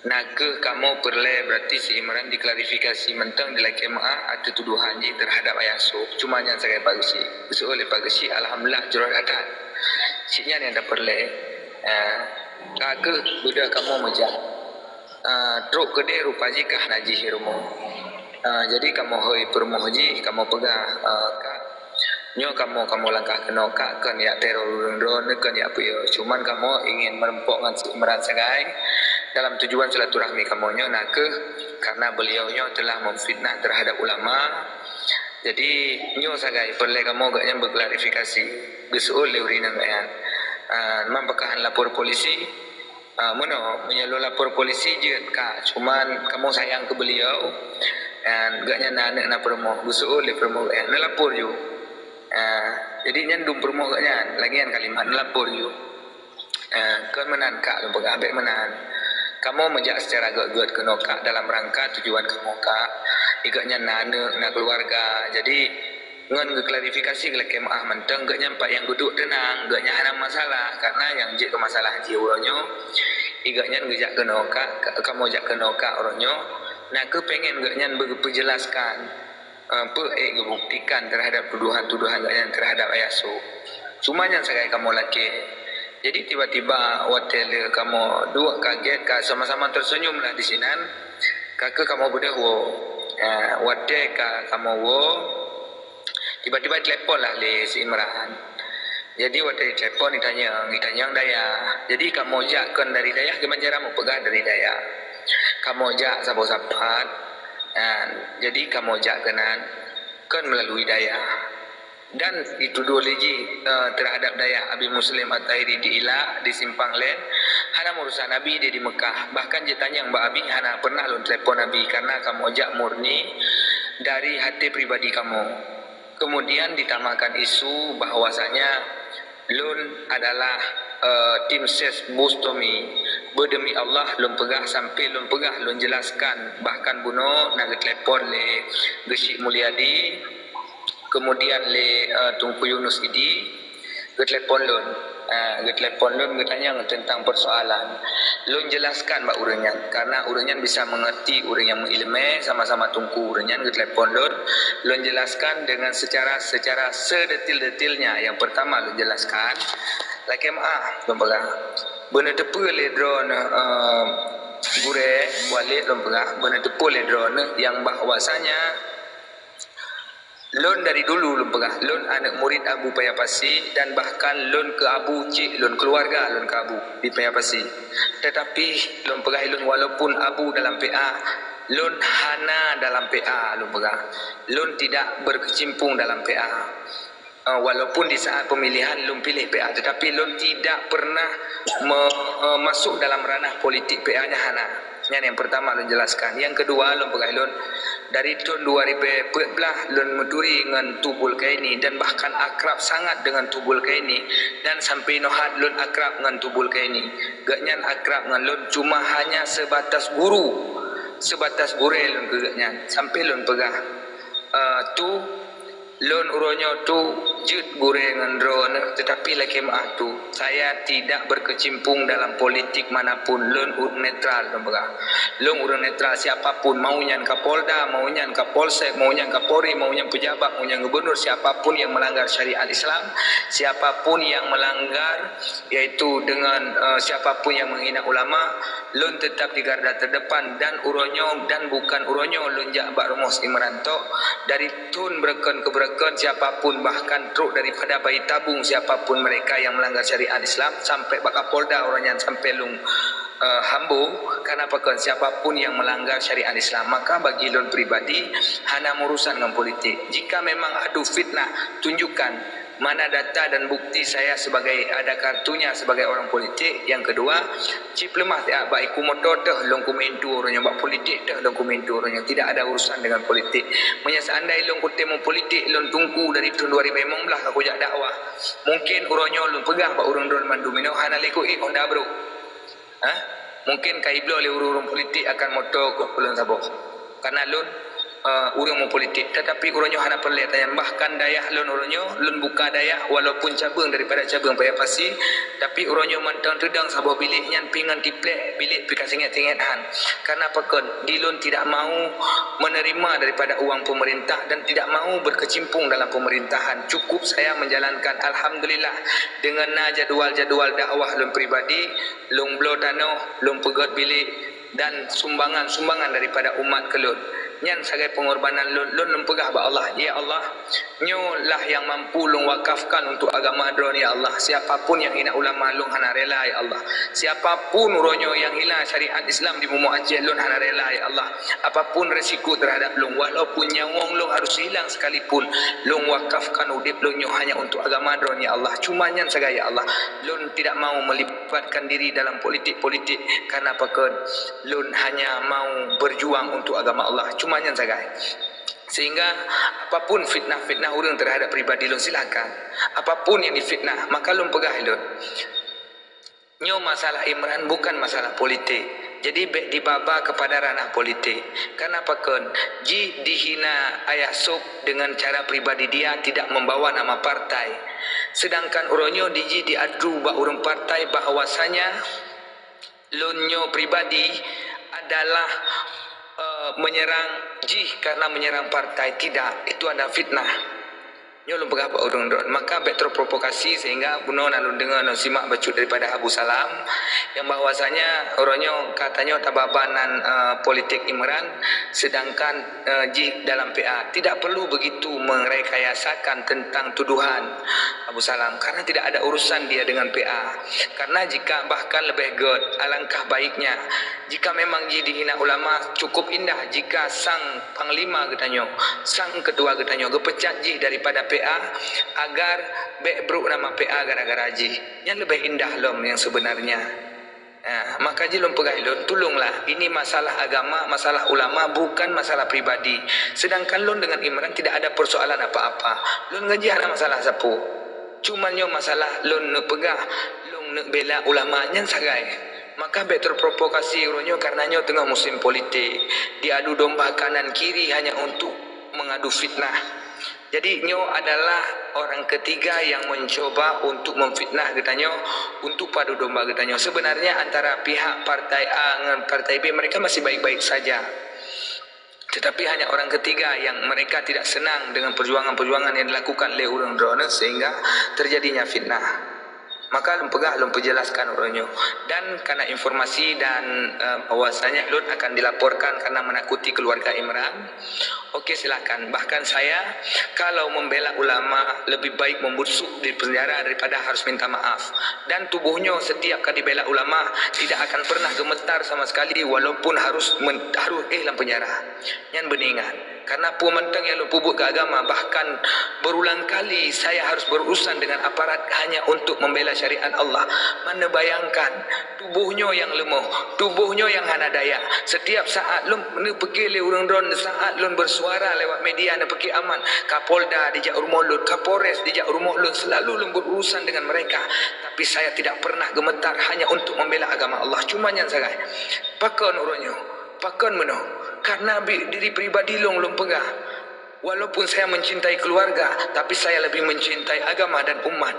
"Na kheueh kamoe peureulée, berarti si Imran diklarifikasi mantong, dilakée meu'ah ateueh tudohan jih teuhadab Ayah Sop. Cuma nyan sagai Pak Geuchik. Geuseuôt lé Pak Geuchik, alhamdulillah jroh that. Cit nyan nyang tapeureulée. Ah, ka kheueh beudôh kamoe meujak. Ah, trok keudeh rupa jih ka hana jih rumoh. Ah, jadi kamoe hôi peurumoh jih, kamoe peugah, ah, 'Kak, nyoe kamoe, kamoe langkah keunoe, Kak, kon jak teror ureuëng droeneuh, kon jak peue. Cuman kamoe ingin meurumpok ngon si Imran sagai dalam tujuan silaturahmi kamoe nyoe na kheueh karena beliau nyoe telah memfitnah terhadap ulama. Jadi nyoe sagai peureulée kamoe gobnyan beuklarifikasi.'" Geuseuôt lé ureuëng inong gobnyan, "Ah, man pakon hana lapor polisi?" "Ah, meunoe, meunyoe lôn lapor polisi jeuet, Kak, cuman kamoe sayang keu beuliau, dan gobnyan na aneuëk na peurumoh." Geuseuôt lé peurumoh gobnyan, "Neulapor ju." Ah, jadi nyan dum peurumoh gobnyan, lagée nyan kalimat, "Neulapor ju." Ah, "Kon meunan, Kak," lôn peugah, "bék meunan. Kamoe meujak seucara gét-gét keunoe, Kak, dalam rangka tujuan kamoe, Kak. Gobnyan na aneuëk, na keuluwarga. Jadi, ngon geuklarifikasi geulakée meu'ah mantong, gobnyan pat nyang geuduek teunang, gobnyan hana masalah, karena nyang jeuet keu masalah jih uroe nyoe, gobnyan geujak keunoe, Kak, ka-, kamoe jak keunoe, Kak, uroe nyoe, na kheueh pengen gobnyan beugeupeujelaskan, eh, peue ék geubuktikan teuhadap tudohan-tudohan gobnyan teuhadap Ayah Sop. Cuma nyan sagai kamoe lakée." Jadi tiba-tiba watée lheueh kamoe duek ka gét, ka sama-sama terseunyum lah disinan, ka kheueh kamoe beudôh woe. Ah, watée ka kamoe woe, tiba-tiba telepon lah lé si Imran. Jadi watée telepon, itanyong, itanyong dayah. Jadi kamoe jak kon dari dayah, kiban cara meupeugah dari dayah. Kamoe jak saboh sapat, ah, jadi kamoe jak keunan kon meulalu dayah. Dan ditudoh lé jih, eh, teuhadap dayah Abi Muslim At-Tahiri di Ilak, di Simpang Len, hana meurusan Abi di, di Meukah. Bahkan jitanyong bak Abi, hana pernah lôn telepon Abi karena kamoe jak murni dari haté pribadi kamoe. Kemudian ditamakan isu bahwasanya lôn adalah, eh, tim ses Bustami. Beudemi Allah, lôn peugah sampai lôn peugah, lôn jelaskan. Bahkan bunoe na geutelepon lé Geuchik Mulyadi, kemudian lé, eh, Teungku Yunus Idi, geutelepon lôn. Ah, geutelepon lôn, geutanyong teuntang persoalan. Lôn jelaskan bak ureuëng nyan, karena ureuëng nyan bisa mengerti, ureuëng nyang meuileumé, sama-sama teungku. Ureuëng nyan geutelepon lôn, lôn jelaskan dengan secara, secara sedetil-detilnya. Yang pertama lôn jelaskan, lakée meu'ah, lôn peugah, beuneuteupeu lé droeneuh, eh, gurée Walid, lôn peugah, beuneuteupeu lé droeneuh nyang bahwasanya lôn dari dulu, lôn peugah, lôn aneuëk murit Abu Paya Pasi dan bahkan lôn keu Abu cit lôn, keuluwarga lôn keu Abu di Paya Pasi. Tetapi lôn peugah lôn, walaupun Abu dalam P A, lôn hana dalam P A, lôn peugah. Lôn tidak berkecimpung dalam P A. Eh, walaupun di saat pemilihan lôn piléh P A, tetapi lôn tidak pernah me-, eh, masuk dalam ranah politik P A nyan, hana. Nyan nyang pertama lôn jelaskan. Nyang keudua lôn peugah lôn, dari thon dua ribu empat belas lôn meuturi ngon Tubul Kaini dan bahkan akrab sangat dengan Tubul Kaini, dan sampai nohat lôn akrab ngon Tubul Kaini. Gobnyan akrab ngon lôn cuma hanya sebatas guru, sebatas gurée lôn keu gobnyan. Sampai lôn peugah, eh, tu Lôn uroe nyoe tu jeuet gurée ngon droeneuh, tetapi lakée meu'ah tu, saya tidak berkecimpung dalam politik manapun. Lôn ureuëng netral, lôn peugah. Lôn ureuëng netral, siapapun, mau nyan Kapolda, mau nyan Kapolsek, mau nyan Kapolri, mau nyan pejabat, mau nyan gubernur, siapapun yang melanggar syariat Islam, siapapun yang melanggar, yaitu dengan, eh, siapapun yang menghina ulama, lôn tetap di garda terdepan dan uroe nyoe dan bukan uroe nyoe lôn jak bak rumoh si Imran tok. Dari thon beureukan keu beureukan, siapapun, bahkan trok daripada bayi tabung, siapapun mereka yang melanggar syariat Islam, sampai bak Kapolda uroe nyan sampai lôn eh, hambo, karena pakon, siapa pun yang melanggar syariat Islam, maka bagi lôn pribadi hana urusan ngon politik. Jika memang adu fitnah, tunjukkan mana data dan bukti saya sebagai, ada kartunya sebagai orang politik. Yang kedua, cip leumah siat bak iku moto teuh lôn kumintu uroe nyoe, bak politik teuh lôn kumintu uroe nyoe. Tidak ada urusan dengan politik. Meunyoe seandai lôn kutem politik, lôn tungku dari tahun dua ribu lima belas ka kujak dakwah. Mungkin uroe nyoe lôn peugah bak ureuëng droen mandum inoe hana lé ku ék Honda bro. Ha? Mungkin ka ibloe lé ureuëng-ureuëng politik akan moto keu lôn saboh. Karena lôn, eh, ureuëng meupolitik. Tetapi uroe nyoe hana peureulée tanyan. Bahkan dayah lôn uroe nyoe, lôn buka dayah walaupun cabeueng daripada cabeueng Paya Pasi, tapi uroe nyoe mantong teudong saboh bilék nyan pih ngon tiplek bilék pih ka singet-singet han. Karena pakon, di lôn tidak mau menerima daripada uang pemerintah dan tidak mau berkecimpung dalam pemerintahan. Cukup saya menjalankan, alhamdulillah, dengan na jadwal-jadwal dakwah lôn pribadi, lôn bloe tanoh, lôn peugét bilék, dan sumbangan-sumbangan daripada umat keu lôn. Nyan sagai pengorbanan lôn, lôn, lôn peugah bak Allah, "Ya Allah, nyoe lah yang mampu lôn wakafkan untuk agama Droen, ya Allah. Siapa pun yang hina ulama, lôn hana rela, ya Allah. Siapa pun uroe nyoe yang hina syariat Islam di bumoe Aceh, lôn hana rela, ya Allah. Apa pun resiko terhadap lôn, walaupun nyawöng lôn harus hilang sekalipun, lôn wakafkan udép lôn nyoe hanya untuk agama Droen, ya Allah. Cuma nyan sagai, ya Allah. Lôn tidak mau melibatkan diri dalam politik-politik, karena pakon, lôn hanya mau berjuang untuk agama Allah." Cuma nyan sagai. Sehingga apapun fitnah-fitnah ureuëng terhadap pribadi lôn, silakan. Apapun yang difitnah, maka lôn peugah lôn, nyoe masalah Imran bukan masalah politik. Jadi bék dibaba kepada ranah politik. Karena pakon, jih dihina Ayah Sop dengan cara pribadi dia tidak membawa nama partai. Sedangkan uroe nyoe dijih diadu bak ureuëng partai bahwasanya lôn nyoe pribadi adalah, eh, menyerang jih karena menyerang partai. Tidak, itu adalah fitnah. Nyoe lôn peugah bak ureuëng droen, maka bék terprovokasi sehingga bunoe na lôn deungoe, lôn simak bacut daripada Abu Salam, yang bahwasanya uroe nyoe ka tanyoe tababa nan, eh, politik Imran, sedangkan, eh, jih dalam P A. Tidak perlu begitu merekayasakan tentang tuduhan Abu Salam, karena tidak ada urusan dia dengan P A. Karena jika bahkan lebih gét, alangkah baiknya, jika memang jih dihina ulama, cukup indah jika sang panglima geutanyoe, sang ketua geutanyoe geupecat jih daripada P A agar bék brok nama P A gara-gara jih. Nyan leubeh indah lom nyang sebenarnya. Nah, maka jih lôn peugah lôn, tulunglah, ini masalah agama, masalah ulama, bukan masalah pribadi. Sedangkan lôn dengan Imran tidak ada persoalan apa-apa. Lôn ngon jih hana masalah sapeue. Cuma nyoe masalah lôn neupeugah, lôn neubela ulama nyan sagai. Maka bék terprovokasi uroe nyoe karena nyoe teungoh musim politik. Diadu domba kanan kiri hanya untuk mengadu fitnah. Jadi nyoe adalah orang ketiga yang mencoba untuk memfitnah geutanyoe, untuk padu domba geutanyoe. Sebenarnya antara pihak partai A ngon partai B mereka masih baik-baik saja. Tetapi hanya orang ketiga yang mereka tidak senang dengan perjuangan-perjuangan yang dilakukan oleh ureuëng droeneuh sehingga terjadinya fitnah. Maka lôn peugah, lôn peujelaskan uroe nyoe. Dan karena informasi dan, eh, bahwasanya lôn akan dilaporkan karena menakuti keluarga Imran. Oke, silakan. Bahkan saya, kalau membela ulama, lebih baik membusuk di penjara daripada harus minta maaf. Dan tubuh nyoe setiap ka dibela ulama, tidak akan pernah gemetar sama sekali walaupun harus men-, harus éh lam penjara. Nyan beuningat. Karena peue mantong nyang lôn peubuet keu agama, bahkan berulang kali saya harus berurusan dengan aparat hanya untuk membela syariat Allah. Man neubayangkan, tuboh nyoe nyang leumoh, tuboh nyoe nyang hana daya. Setiap saat lôn neupiké lé ureuëng droen, saat lôn bersuara lewat media neupiké aman, Kapolda dijak rumoh lôn, Kapolres dijak rumoh lôn, selalu lôn berurusan dengan mereka. Tapi saya tidak pernah gemetar hanya untuk membela agama Allah. Cuma nyan sagai. Pakon uroe nyoe? Pakon meunoe? Karena bi-, diri pribadi lôn, lôn peugah, walaupun saya mencintai keluarga, tapi saya lebih mencintai agama dan umat.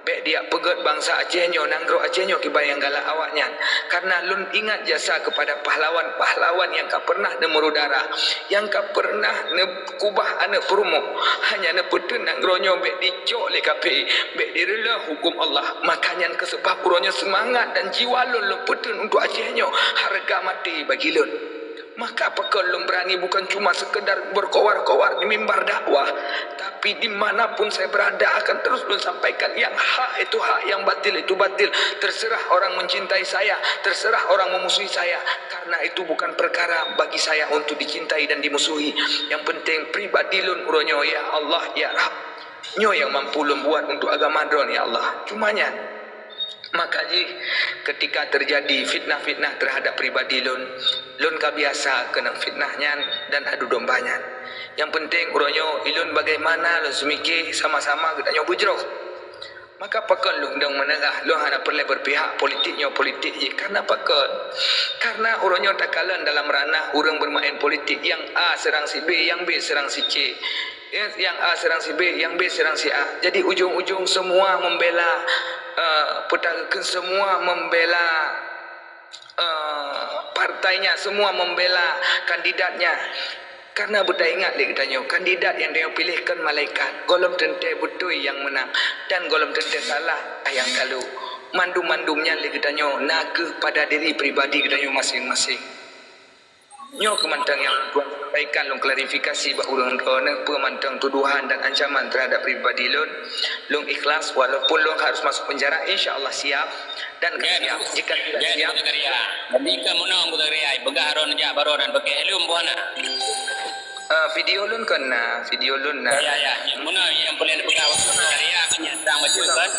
Bék dijak peugét bansa Aceh nyoe, nanggroe Aceh nyoe kiban nyang galak awaknyan. Karena lôn ingat jasa kepada pahlawan-pahlawan nyang ka pernah neumeuruh darah, nyang ka pernah neukubah aneuëk peurumoh. Hanya neupeuteun nanggroe nyoe bék dicok lé kafé, bék direulôh huköm Allah. Maka nyan keuh seubab uroe nyoe seumangat dan jiwa lôn lôn peuteun untuk Aceh nyoe hareuga maté bagi lôn. Maka pakon lôn berani bukan cuma sekedar berkoar-koar di mimbar dakwah, tapi di mana pun saya berada akan terus lôn sampaikan yang hak itu hak, yang batil itu batil. Terserah orang mencintai saya, terserah orang memusuhi saya, karena itu bukan perkara bagi saya untuk dicintai dan dimusuhi. Yang penting pribadi lôn uroe nyoe, ya Allah, ya Rabb. Nyoe nyang mampu lôn buat untuk agama droen, ya Allah. Cuma nyan. Maka jih, ketika terjadi fitnah-fitnah terhadap pribadi lôn, lôn ka biasa keunong fitnah nyan dan adu domba nyan. Nyang penting uroe nyoe ilôn bagaimana lôn seumike sama-sama geutanyoe beujroh. Maka pakon lôn dong meunegah, lôn hana peureulée berpihak politik nyoe politik jih. Karena pakon? Karena uroe nyoe takalon dalam ranah ureuëng bermain politik, nyang A serang si B, nyang B serang si C. Ya, nyang A serang si B, nyang B serang si A. Jadi ujong-ujong semua membela, eh, peutareukheun semua membela, eh, partainya, semua membela kandidatnya. Karena beutaingat lé geutanyoe, kandidat nyang tanyoe piléh kon malaikat, gohlom teuntée beutôi nyang meunang dan gohlom teuntée salah nyang kalu. Mandum-mandum nyan lé geutanyoe na kheueh pada diri pribadi geutanyoe maséng-maséng. Nyoe keuh mantong nyang lôn sampaikan lôn klarifikasi bak ureuëng droeneuh peue mantong tuduhan dan ancaman terhadap pribadi lôn. Lôn ikhlas walaupun lôn harus masuk penjara, insya Allah siap dan akan siap. Jika tidak siap, Zakaria. Jika menang Zakaria, peugah Ron jak baru dan pakai helm buah na. Ah, video lôn kon na, video lôn na. Ya, ya, ya. Muna yang boleh peugah Zakaria kan nyata macam kan.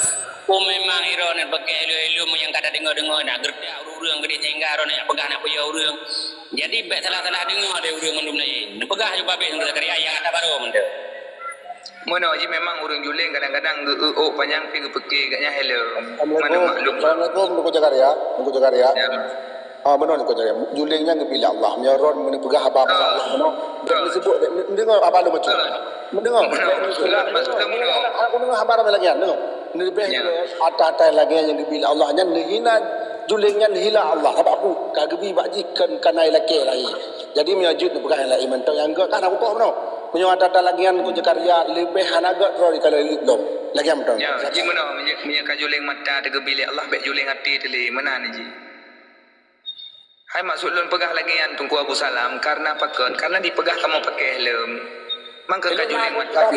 Ko memang Ron pakai helm-helm yang kada dengar-dengar nak gertak ureuëng gede sehingga Ron nak peugah nak puyah ureuëng. Jadi, bék salah-salah deungoe lé ureuëng mandum laén. Neupeugah ju babeh Teungku Zakaria nyang ata barô mantong. Meunoe jih memang ureuëng juleng kadang-kadang geu-eu ôk panyang pih geupeuke gobnyan hello. Assalamualaikum. Mandum maklum. Assalamualaikum, Teungku Zakaria. Teungku Zakaria. Ya. Ah, meunoe Teungku Zakaria. Juleng nyan geubri lé Allah. Meunyoe ron meuneuk peugah haba pasal Allah meunoe. Betul. Betul. Neuseubut, neudeungoe haba lôn bacut. Betul. Neudeungoe. Betul. Maksud lôn meunoe. Aku deungoe haba ramé lagée nyan, deungoe. Leubeh ata-ata lagée nyang geubri lé Allah nyan neuhina, juleng nyan neuhina Allah. Sabab peue? Ka geubri bak jih kon kanai lakée laén. Jadi meunyoe jeuet neupeugah nyang laén mantong nyang gét ka na peukoh meunoe. Meunyoe ata-ata lagée nyan Teungku Zakaria leubeh hana gét droe di kala lom. Lagée mantong. Ya, ji meunoe meunyoe, meunyoe ka juleng mata teugeubri lé Allah bék juleng até teulé meunan ji. Hai maksud lôn peugah lagée nyan Teungku Abu Salam, karena pakon? Karena dipeugah kamoe pakai helm. Mangka ka juleng mata.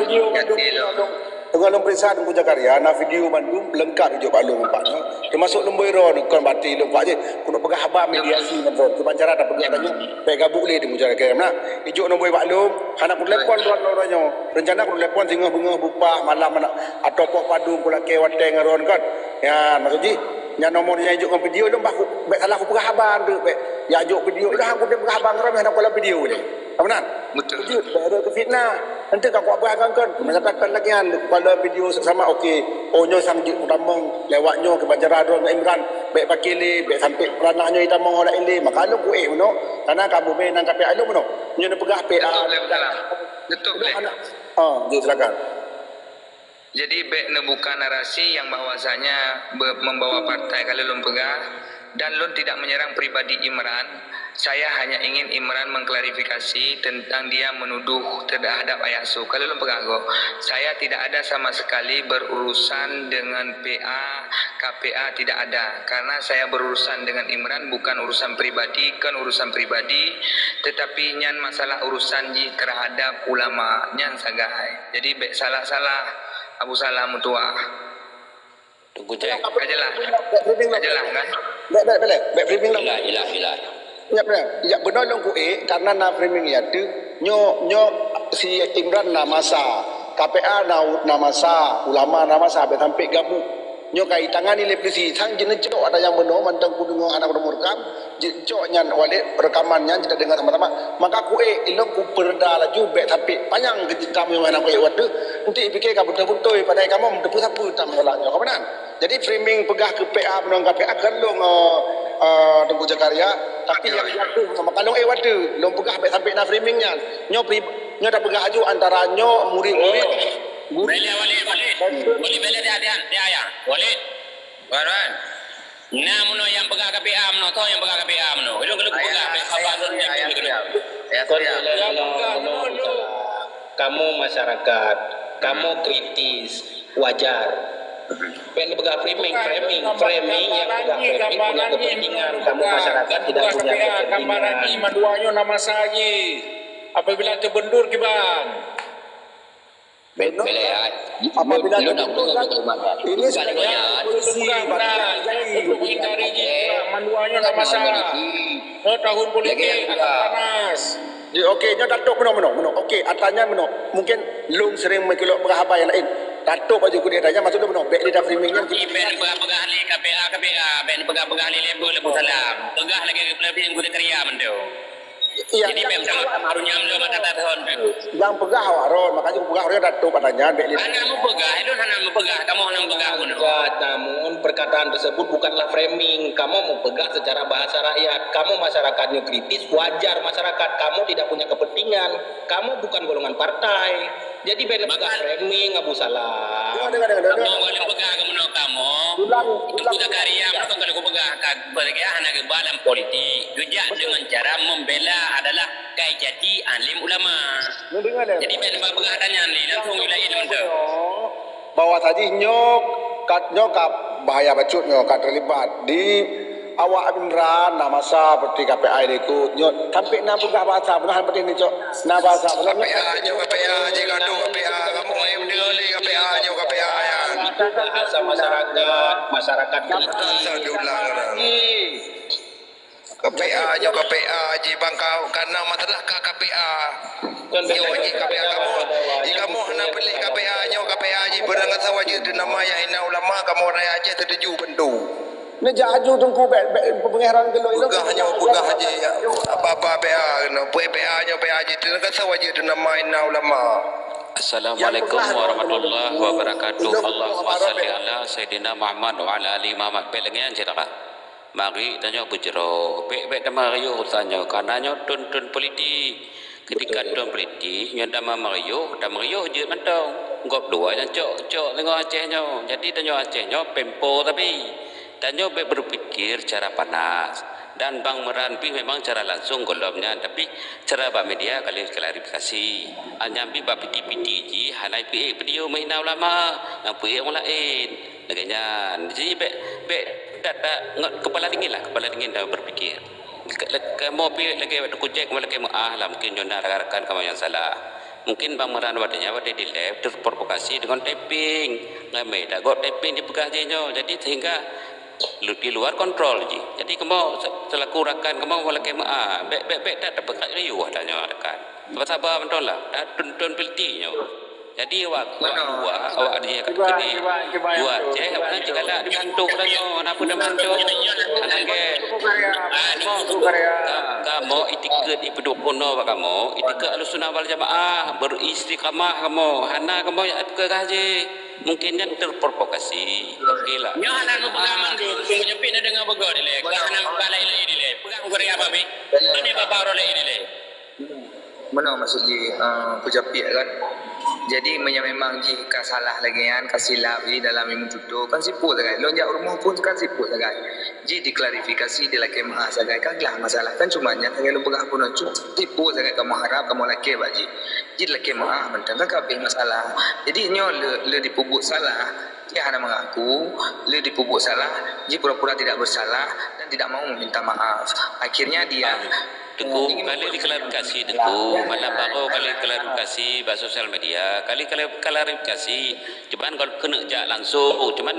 Teungoh lôn peuriksa Teungku Zakaria, na video mandum leungkap ijok bak lôn empat. Teumasuk lôn boi droe kon bati lôn pak jih. Keuneuk peugah haba mediasi ngon droe. Kiban cara tapeugah tanyoe, bék gabuk lé Teungku Zakaria. Nah, ijok nombor bak lôn, hana kutelepon droe nyoe. Rencana kutelepon singoh beungoh bupah malam aneuk atau poh padum kulakée watée ngon droe kon. Ya, maksud jih, Nyan nomor nyang ijok ngon video lôn bah ku, bék salah kupeugah haba tu, bék. Ya jok video dah aku peugah haba ngon hana kuala video lé. Apa nan? Betul. Jeuet bék rot keu fitnah. Nanti ka kupeugah ngon kon, meunyoe katakan lagée nyan kuala video sama oke. Oh nyoe sang jeuet kutamong lewat nyoe keu bancara droe ngon Imran. Bék paké lé, bék sampai ranah nyoe itamong oleh ilé. Maka lôn kuék meunoe. Karena kamu mé nang kapiak lôn meunoe. Nyoe neupeugah P A. Betul, betul. Betul, betul. Ah, jeuet silakan. Jadi bék neubuka narasi nyang bahwasanya be-, membawa partai ka lôn peugah, dan lôn tidak menyerang pribadi Imran. Saya hanya ingin Imran mengklarifikasi tentang dia menuduh terhadap Ayah Su. Ka lôn peugah kok, saya tidak ada sama sekali berurusan dengan P A, K P A tidak ada. Karena saya berurusan dengan Imran bukan urusan pribadi, kan urusan pribadi, tetapi nyan masalah urusan jih terhadap ulama. Nyan sagai. Jadi bék salah-salah Abu Salam meutuah. Teungku Jack. Ka jeulaih. Bék briefing lom. Ka jeulaih kan? Bék, bék, bék, bék briefing lom. Jeulaih, jeulaih, jeulaih. Ya, benar. Ya, benar lôn kuék, karena na framing ya tu. Nyo, nyo si Imran na masa, K P A na, na masa, ulama na masa, bék sampai gabuk. Nyo ka itangani lé polisi, sang jeuet neucok ada nyang bunoe, mantong kudeungoe hana kudeungoe rekam. Jeuet cok nyan walét rekaman nyan, jeuet tadeungoe sama-sama. Maka kuék, ilôn kupeureda laju bék sampai panyang keu jeuet kamoe hana kuék watée. Enti pike ka beutôi-beutôi padahai kamoe meuteupeu sapeue tam galak nyoe. Ka meunan? Jadi framing peugah keu P A meunong ka P A keu lôn, eh, eh, Teungku Zakaria, tapi nyang jatuh maka lôn ék watée. Lôn peugah bék sampai na framing nyan. Nyoe pri-, nyoe tapeugah aju antara nyoe murid-murid. Walid, Walid, Walid. Walid, Walid, hati-hati, ya, ya. Walid. Wan, wan. Nah, meunoe nyang peugah K P A meunoe, soe nyang peugah K P A meunoe? Ilôn keuneuk peugah, bék sabar lôn nyang keuneuk. Kamu masyarakat, kamu kritis, wajar. Bèk neupeugah framing, framing, framing nyang peugah framing punya kepentingan, kamoe masyarakat tidak punya kepentingan. Gambaran jih mandua nyoe na masa jih. Apabila teubendur kiban. Bèk, bèk lé, ai. Apabila lôn nak teubendur kan, ini sebenarnya polisi, untuk menghindari jih, mandua nyoe na masa. Nyoe tahun politik akan panas. Ji, okey, nyoe tatôp meunoe, meunoe, meunoe. Okey, atra nyan meunoe. Mungkin lôn sering meukeulok peugah haba nyang laén. Tatôp baju kudeh atra nyan, maksud lôn meunoe. Bèk di framing nyan. Ji, bèk peugah-peugah lé K P A, K P A, bèk peugah-peugah lé level Abu Salam. Peugah lagèe, lagèe Abu Zakaria mantong. Iya, jadi iya, memang betul. Sama harunya meunoe mata tahun tu. Nyang peugah awak ron, makanya peugah atra nyan tatôp atra nyan, bèk lé. Hana meupeugah, lôn hana meupeugah, kamoe hana meupeugah pun. Peugah, namun perkataan tersebut bukanlah framing. Kamoe meupeugah secara bahasa rakyat. Kamoe masyarakat nyoe kritis, wajar masyarakat. Kamoe tidak punya kepentingan. Kamoe bukan golongan partai. Jadi bèk neupeugah framing Abu Salam. Dengar, dengar, dengar, dengar. Kamoe boleh peugah keu meunoe kamoe. Ulang, ulang. Abu Zakaria meunoe kalau kupeugah ka, hana geuba lam politik. Geujak dengan cara membela adalah kai jati alim ulama. Dengar, dengar. Jadi bèk neupeugah atra nyan lé, langsung ilai ilmu tu. Bahwa tadi nyoe ka, nyoe ka bahaya bacut nyoe ka terlibat di awak Imran na masa seperti K P I di ikut nyoe sampai na peugah bahasa beuna hana penting ni cok na bahasa beuna. K P I nyoe K P I jih gadoh K P I kamoe M D lé K P I nyoe K P I nyan. Itu bahasa masyarakat, masyarakat kritis. Bahasa diulang orang. K P A nyoe K P A jih bang kau, karena masalah ka K P A. Nyoe jih K P A kamoe. Di kamoe hana pilih K P A nyoe K P A jih beurangkat sawa jeuet teunama nyang hina ulama kamoe rakyat Aceh teutuju bantu. Neujak aju teungku bèk bèk peungeran geuloi. Peugah nyoe peugah jih apa-apa P A keunoe. P A nyoe P A jih teunaka sawa jeuet teunama hina ulama. Assalamualaikum warahmatullahi wabarakatuh. Allahumma salli ala Sayyidina Muhammad wa ala ali Muhammad. Pèt lagèe nyan cit ka. Mari tanyoe beujroh, bèk-bèk tamariuh tanyoe, karena nyoe thon-thon politik. Ketika thon politik, nyoe tamariuh, tamariuh jeuet mantong. Gob dua nyang cok-cok teungoh Aceh nyoe. Jadi tanyoe Aceh nyoe pempo tapi. Tanyoe bèk berpikir secara panas. Dan Bang Imran pih memang secara langsung gohlom nyan, tapi secara bak media kali klarifikasi. Hanya pih bak piti-piti jih hana pih video menghina ulama, nyang pih ureueng laén. Lagèe nyan. Jadi bèk, bèk that, that ngon kepala dingin lah, kepala dingin dalam berpikir. Kamoe pih lagèe waktu kujak, kamoe lagèe meu'ah lah, mungkin nyoe na rakan-rakan kamoe nyang salah. Mungkin Bang Imran watèe nyan watèe di live terprovokasi dengan typing. Ramè that gob typing jipeugah jih nyoe. Jadi sehingga lu-, di luar kontrol jih. Jadi kamoe se-, selaku rakan kamoe, kamoe lagèe meu'ah. Bèk, bèk, bèk that tapeukat riuh tanyoe rakan. Saba-saba mantong lah. That thon-thon politik nyoe. Jadi awak, awak dua, awak di kini dua Aceh, awak nyan cit galak dihantu tanyoe, na peue teuma tu? Anak ke, kamoe itikad ipeuduek keunoe bak kamoe, itikad Ahlussunnah wal Jamaah, beristiqamah kamoe, hana kamoe jak peugah jih. Mungkin nyan terprovokasi. Oke lah. Nyoe hana meupeugah mandum, meujapit na deungoe beugöt dilèe. Ka hana meupeugah laén-laén dilèe. Peugah keu Korea babi. Ini babah uroe laén dilèe. Meunoe maksud jih, eh, kujapit kan. Jadi, meunyoe memang jih ka salah lagèe nyan, ka silap jih dalam ilmu tutoe, kan sipôt sagai. Lôn jak u rumoh pun kan sipôt sagai. Jih diklarifikasi, dilakèe meu'ah sagai, ka glah masalah. Kan cuma nyan sagai lôn peugah pun, cu-, sipôt sagai kamoe harap, kamoe lakèe bak jih. Jih dilakèe meu'ah mantong, kan ka habéh masalah. Jadi, nyoe le, le dipeubuet salah, jih hana mengaku, le dipeubuet salah, jih pura-pura tidak bersalah dan tidak mau meminta maaf. Akhirnya dia Teungku, kali diklarifikasi, Teungku. Malam baroe kali klarifikasi bak sosial media. Kali, kali klarifikasi. Cuman kalau keuneuk jak langsung, cuman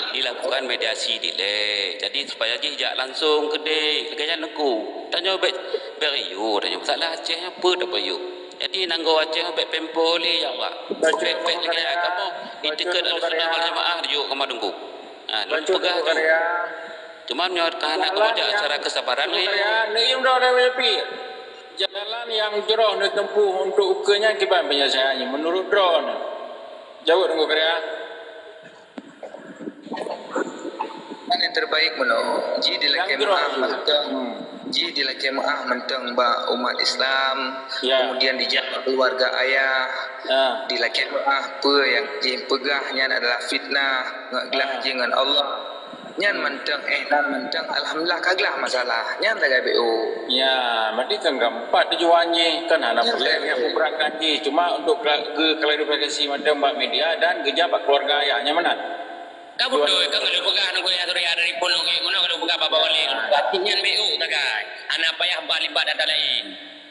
dilakukan mediasi dilèe. Jadi supaya jih jak langsung keudéh. Lagèe nyan, Teungku. Tanyoe bèk, bèk riuh, tanyoe masalah Aceh nyan peue dak riuh. Jadi nanggroe Aceh bèk pempo lé, ya Allah. Bèk, bèk lagèe nyan, kamoe itikad Ahlussunnah wal Jamaah jok kamoe, Teungku. Ha, lôn peugah tu. Cuma nyoe ka hana kamoe jak acara kesabaran lé. Neuiem droe dari W P. Jalan nyang jroh neutempuh untuk ukeue nyan kiban penyelesaian nyan menurut droeneuh? Jaweueb Teungku Karya. Kan yang terbaik meunoe, ji dilakèe meu'ah mantong, ji dilakèe meu'ah mantong bak umat Islam, kemudian dijak bak keluarga ayah, dilakèe meu'ah peue nyang jipeugah nyan adalah fitnah, ngon glah jih ngon Allah. Nyan mantong, eh, nyan mantong, alhamdulillah ka glah masalah. Nyan sagai B O. Ya, berarti kan gampang tujuan jih, kan hana peureulèe nyang peuberatkan jih. Cuma untuk kla-, geuklarifikasi mantong bak media dan geujak bak keluarga ayah, nyan meunan. Ka beutôi, ka lôn peugah nunggu ya Surya dari Pondok Gede, meunoe ka lôn peugah bak Wali. Nyan B O sagai. Hana payah bak libat ata laén.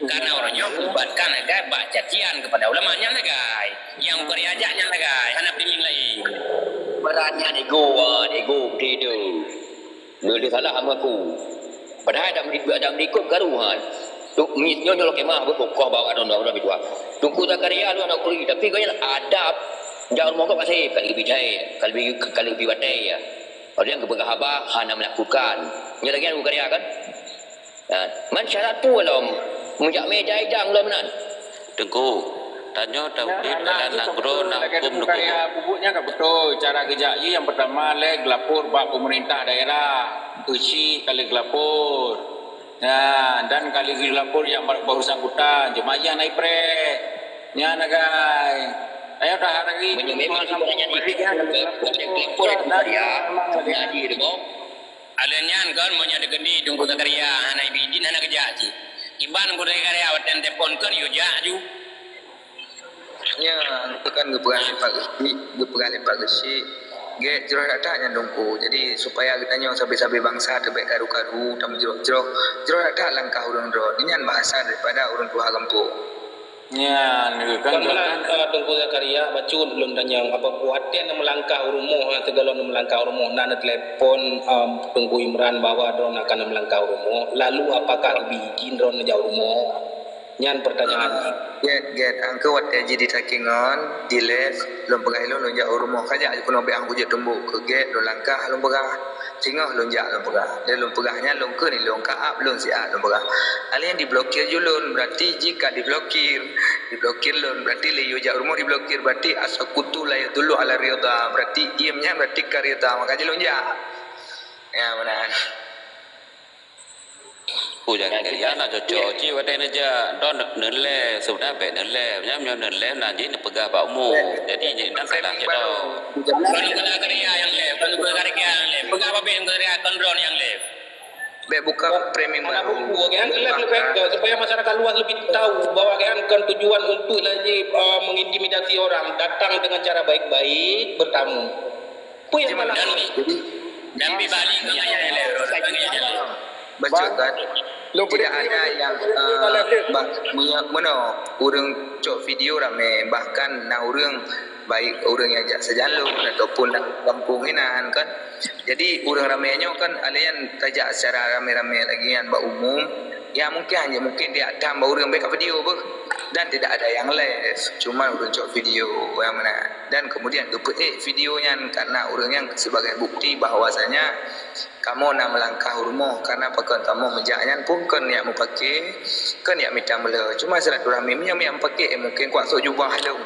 Karena ureueng nyoe melibatkan sagai bak cacian kepada ulama nyan sagai. Nyang ukeue riajak nyan sagai. Hana pimpin laén. Berat nyan ego, ah, ego begitu. Lôn salah sama aku. Padahai dak meudi-, dak meudikot karu han. Tu mis nyoe nyoe kemah beukoh bawak don don bidua. Teungku Zakaria lôn anak kuri, tapi gaya adab. Jak rumoh kau kasih, kali lebih jahil, kali lebih, kali lebih batai ya. Padahai yang kepeugah haba hana melakukan. Nyoe lagi aku karya kan? Ha, man syarat tu lom. Mujak meja idang lom nan. Teungku, tanyoe taudép dalam nanggroe na huköm neugoro. Bubuet nyan ka beutôi. Cara geujak jih nyang peutama lé geulapor bak peumeurintah daerah. Peusi ka lheueh geulapor. Nah, dan ka lheueh geulapor nyang ba-, beursangkutan. Cuma nyang na ipreh. Nyan sagai. Ayo taharap lagi. Meunyoe memang sebenarnya di, geulapor itu ya, ngaji deungoe. Alèh nyan kon, meunyoe teukeudi Teungku Zakaria hana ibi idin, hana geujak cit. Kiban Teungku Zakaria watèe telepon kon, yue jak ju. Nyan, itu kan geupeugah lé Pak Geuchik, geupeugah lé Pak Geuchik. Gét jroh that-that nyan Teungku. Jadi, supaya geutanyoe sabe-sabe bansa teuh bèk karu-karu, tameujroh-jroh. Jroh that-that langkah ureueng droe. Nyan bahasa daripada ureueng tuha gampông. Nyan, kan. Gamelan, eh, Teungku Zakaria, bacut lôn tanyong, apa watèe na meulangkah u rumoh, eh, sigohlom na meulangkah u rumoh, na neutelepon, em, Teungku Imran bahwa droeneuh akan na meulangkah u rumoh, lalu apakah geubri izin droeneuh jak u rumoh? Nyan peurtanyaan. Ah, gét, gét, angkeu watèe jih di Takengon, di live, lôn peugah ilôn, lôn jak u rumoh, ka jak keunoe bèk angkeu jeuet tumbok keu gét, lôn langkah, lôn peugah. Singoh lôn jak lôn peugah. Lé lôn peugah nyan lôn kheun ilôn ka ap lôn siat lôn peugah. Alèh nyan diblokir ju lôn, berarti jih ka diblokir. Diblokir lôn, berarti lé yue jak rumoh diblokir, berarti as-sukutu la yadullu ala ridha. Berarti iem nyan berarti ka ridha, maka jih lôn jak. Ya, meunan. Ujan kalian na cocok cit watèe neujak, don neulèe, sebenarnya bèk neulèe, nyan meunyoe neulèe na jih neupeugah bak umu. Jadi, nyan salah cit tau. Bukan negara kerja yang lé, bukan negara kerja yang lé. Peugah babeh negara kontrol yang lé. Bèk buka framing baru. Buku, kan, lebih, lebih baik, supaya masyarakat luas lebih tahu bahwa, kan, kan tujuan untuk lagi, uh, mengintimidasi orang, datang dengan cara baik-baik, bertamu. Apa yang salah? Dan, dan di Bali kan hanya ada. Baca kan? Tidak ada yang, uh, bah, meunoe, ureueng cok video ramé, bahkan na ureueng baik ureueng nyang jak seujalon ataupun lam gampông inan kan. Jadi ureueng ramé nyoe kan alèh nyan tajak secara ramé-ramé lagèe nyan bak umum. Ya mungkin hanya mungkin dia tam bak ureueng bèk ka video beuh. Dan tidak ada yang live, cuma ureueng cok video nyang meunan. Dan kemudian geupeuék video nyan karena ureueng nyan sebagai bukti bahwasanya kamoe na meulangkah u rumoh karena pakon kamoe meujak nyan pun kon niat meupaké, kon niat mita meulhö. Cuma silaturahmi meunyoe niat meupaké mungkin kuat sok jubah lôn.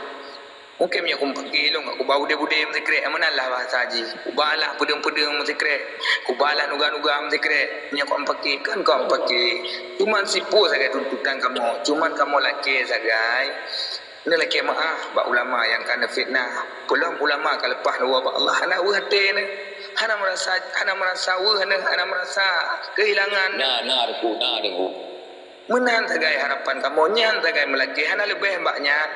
Mungkin meunyoe kumeupaki lôn, kuba udeb-udeb meusikrek, meunan lah bahasa jih. Kuba lah peudeueng-peudeueng meusikrek. Kuba lah nuga-nuga meusikrek. Meunyoe kau meupaki, kan kau meupaki. Cuman sipu sagai tuntutan kamoe. Cuman kamoe lakée sagai. Neulakée meuáh bak ulama nyang ka neufitnah. Peulom ulama ka leupah neuwoe bak Allah, hana weueh até neuh. Hana meurasa, hana meurasa weueh neuh, hana meurasa keuhilangan neuh. Na, na, Teungku, na, Teungku. Meunan sagai harapan kamoe, nyan sagai meulakée, hana leubeh bak nyan.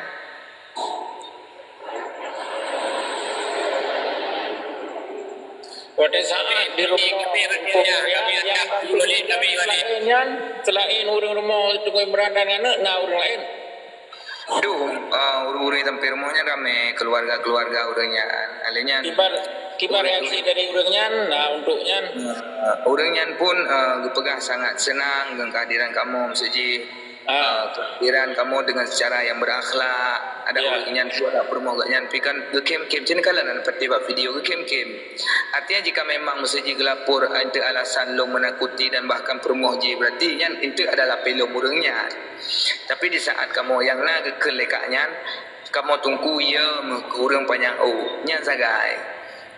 Watée saát di rumoh, nyan, seulaén ureuëng rumoh Teungku Imran dan aneuk, na ureuëng laén? Duh, eh, ureuëng-ureuëng sampai rumoh nyan ramé, keuluwarga-keuluwarga ureuëng nyan. Alé nyan. Kiban, kiban reaksi dari ureuëng nyan, na untuk nyan? Eh, ureuëng nyan pun, eh, geupeugah sangat seunang ngon kehadiran kamoe, maksud jih. Ah. Ah, kehadiran kamoe dengan secara yang berakhlak. Ada ureuëng nyan pun nak peurumoh geuh nyan, tapi kan geukem-kem. Cen kala na peureulée bak video geukem-kem. Artinya jika memang mesti jih geulapor, ah, untuk alasan lôn menakuti dan bahkan peurumoh jih, berarti nyan itu adalah pelom ureuëng nyan. Tapi di saat kamoe nyang na geukheun lé kak nyan, kamoe teungku ya meuh keu ureuëng panyang ôk. Nyan sagai.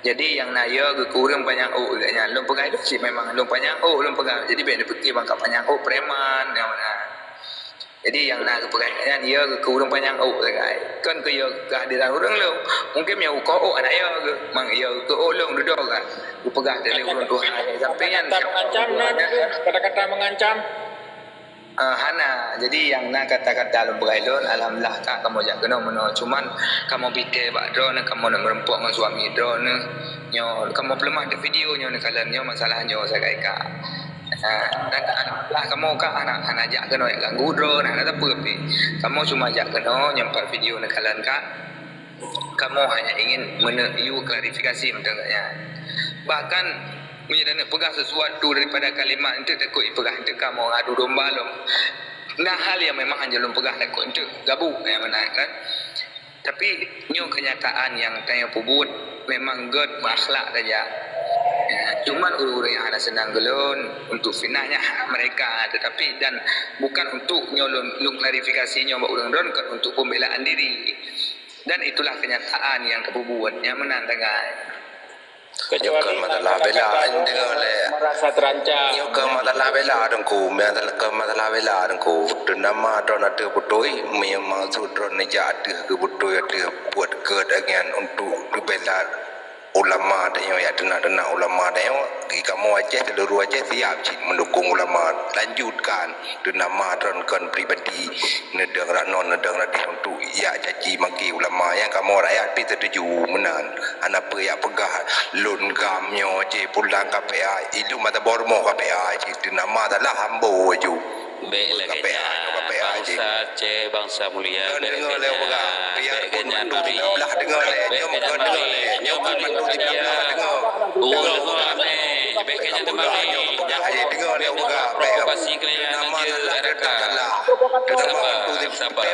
Jadi nyang na ya geuh keu ureuëng panyang ôk geuh nyan. Lôn peugah lôn cit memang lôn panyang ôk lôn peugah. Jadi bèk neupike bangka panyang ôk preman nyang mana. Jadi nyang na geupeugah nyan ya geuh keu ureuëng panyang ôk sagai. Kon keu ya kehadiran ureuëng lôn. Mungkin nyang ukoe ôk aneuk ya geuh. Mang ya geuh keu ôk lôn dudoe kan. Geupeugah dari ureuëng tuha. Sampai nyan kata-kata mengancam, kata-kata mengancam. Ah, hana. Jadi nyang na kata-kata lôn peugah lôn, alhamdulillah ka kamoe jak keunoe meunoe. Cuman kamoe pike bak droeneuh, kamoe neuk meureumpok ngon suami droeneuh. Nyoe kamoe peuleumah di video nyoe neukalon nyoe masalah nyoe sagai ka. Ah, dan alhamdulillah kamoe ka hana, hana jak keunoe jak ganggu droeneuh, hana teupeu pih. Kamoe cuma jak keunoe nyampat video neukalon ka. Kamoe hanya ingin meuneu-, yue klarifikasi mantong nyan. Bahkan, meunyoe taneuk peugah sesuatu daripada kalimat eunteuk takot ipeugah eunteuk kamoe adu domba lom. Na hal nyang memang hanjeuet lôn peugah takot eunteuk gabuk nyang meunan kan. Tapi nyoe kenyataan nyang tanyoe peubuet memang gét meuakhlak saja. Ya, cuman ureuëng-ureuëng nyang hana seunang keu lôn untuk fitnah nyan hak mereka, tetapi dan bukan untuk nyoe lôn, lôn klarifikasi nyoe bak ureuëng droen, bukan untuk pembelaan diri. Dan itulah kenyataan nyang tapeubuet nyang meunan sagai. Nyoe kon masalah bela, deungoe lé. Merasa terancam. Nyoe kon masalah bela Teungku, nyoe kon masalah bela Teungku. Teunama droen ateueh beutôi, meunyoe maksud droen neujak ateueh keu beutôi ateueh buet keu dengan untuk neubela ulama tanyoe, ya, teunak-teunak ulama tanyoe, di kamoe Aceh, seluruh Aceh siap cit mendukung ulama. Lanjutkan, teunama droen kon pribadi, neudong rot non, neudong rot deh untuk jak caci maki ulama. Nyang kamoe rakyat pih setuju meunan. Hana peue jak peugah lôn gam nyoe cit pulang K P A, ilôn mata boh rumoh K P A cit, teunama salah ambo ju. Bék lagée nyan, bansa Aceh, bansa mulia, bék lagée nyan, bék lagée nyan mari. Bék lagée nyan mari. Nyoe kon bantu siblah-blah, deungoe. Ureuëng ramé, bék lagée nyan mari. Jangan provokasi kalian, anjing, rakan. Sabar, sabar.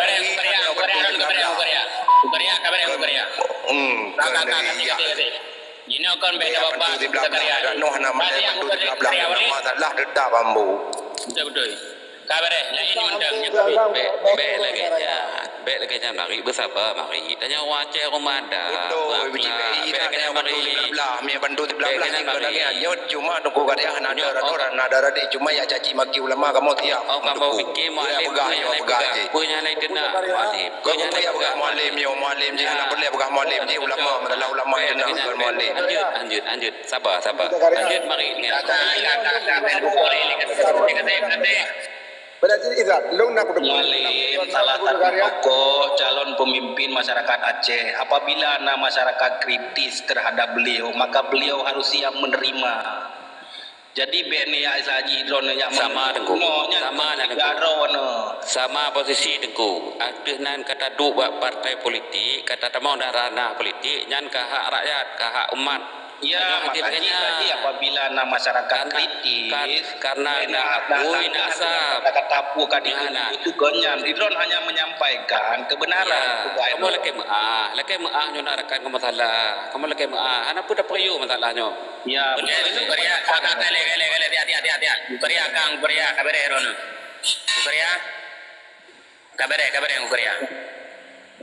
Jinoe kon bék ada babah, Zakaria. Masalah tetap ambo. Betul, betul. Ka beureh, laén mantong. Bék, bék lagée nyan. Bék lagée nyan mari, beusaba mari. Tanyoe ureuëng Aceh, ureuëng Madang, ureuëng Akhlak. Bék lagée nyan mari. Bék lagée nyan mari. Cuma Teungku Karya hana ada, hana ada radik, cuma jak caci maki ulama kamoe siap. Oh, kamoe pikir Mualem peue nyang laén peugah, peue nyang laén teunak Mualem. Peue nyang laén peugah Mualem nyoe, Mualem jih hana peureulée peugah Mualem jih, ulama, masalah ulama teunak bukan Mualem. Lanjut, lanjut, lanjut. Sabar, sabar. Lanjut mari. Mualem salah satu tokoh calon pemimpin masyarakat Aceh. Apabila na masyarakat kritis terhadap beliau, maka beliau harus siap menerima. Jadi bék ni ya saji droen ya sama Teungku. Sama nyan Teungku. Sama posisi Teungku. Ateueh nan ka taduek bak partai politik, ka tatamong dalam ranah politik, nyan ka hak rakyat, ka hak umat. Ya, makanya tadi apabila na masyarakat kritis, karena na akui na asam. Kata-kata pun ka itu kan nyan. Droen hanya menyampaikan kebenaran. Kamoe lakée meuáh, lakée meuáh nyoe na rakan kamoe salah. Kamoe lakée meuáh, hana peue tapeuyueng masalah nyoe. Ya, betul. Bukaria, ka, ka, ka, le, le, le, le, tiak, tiak, tiak, tiak. Bukaria, kang, Bukaria, ka beureh droeneuh. Bukaria. Ka beureh, ka beureh, Bukaria.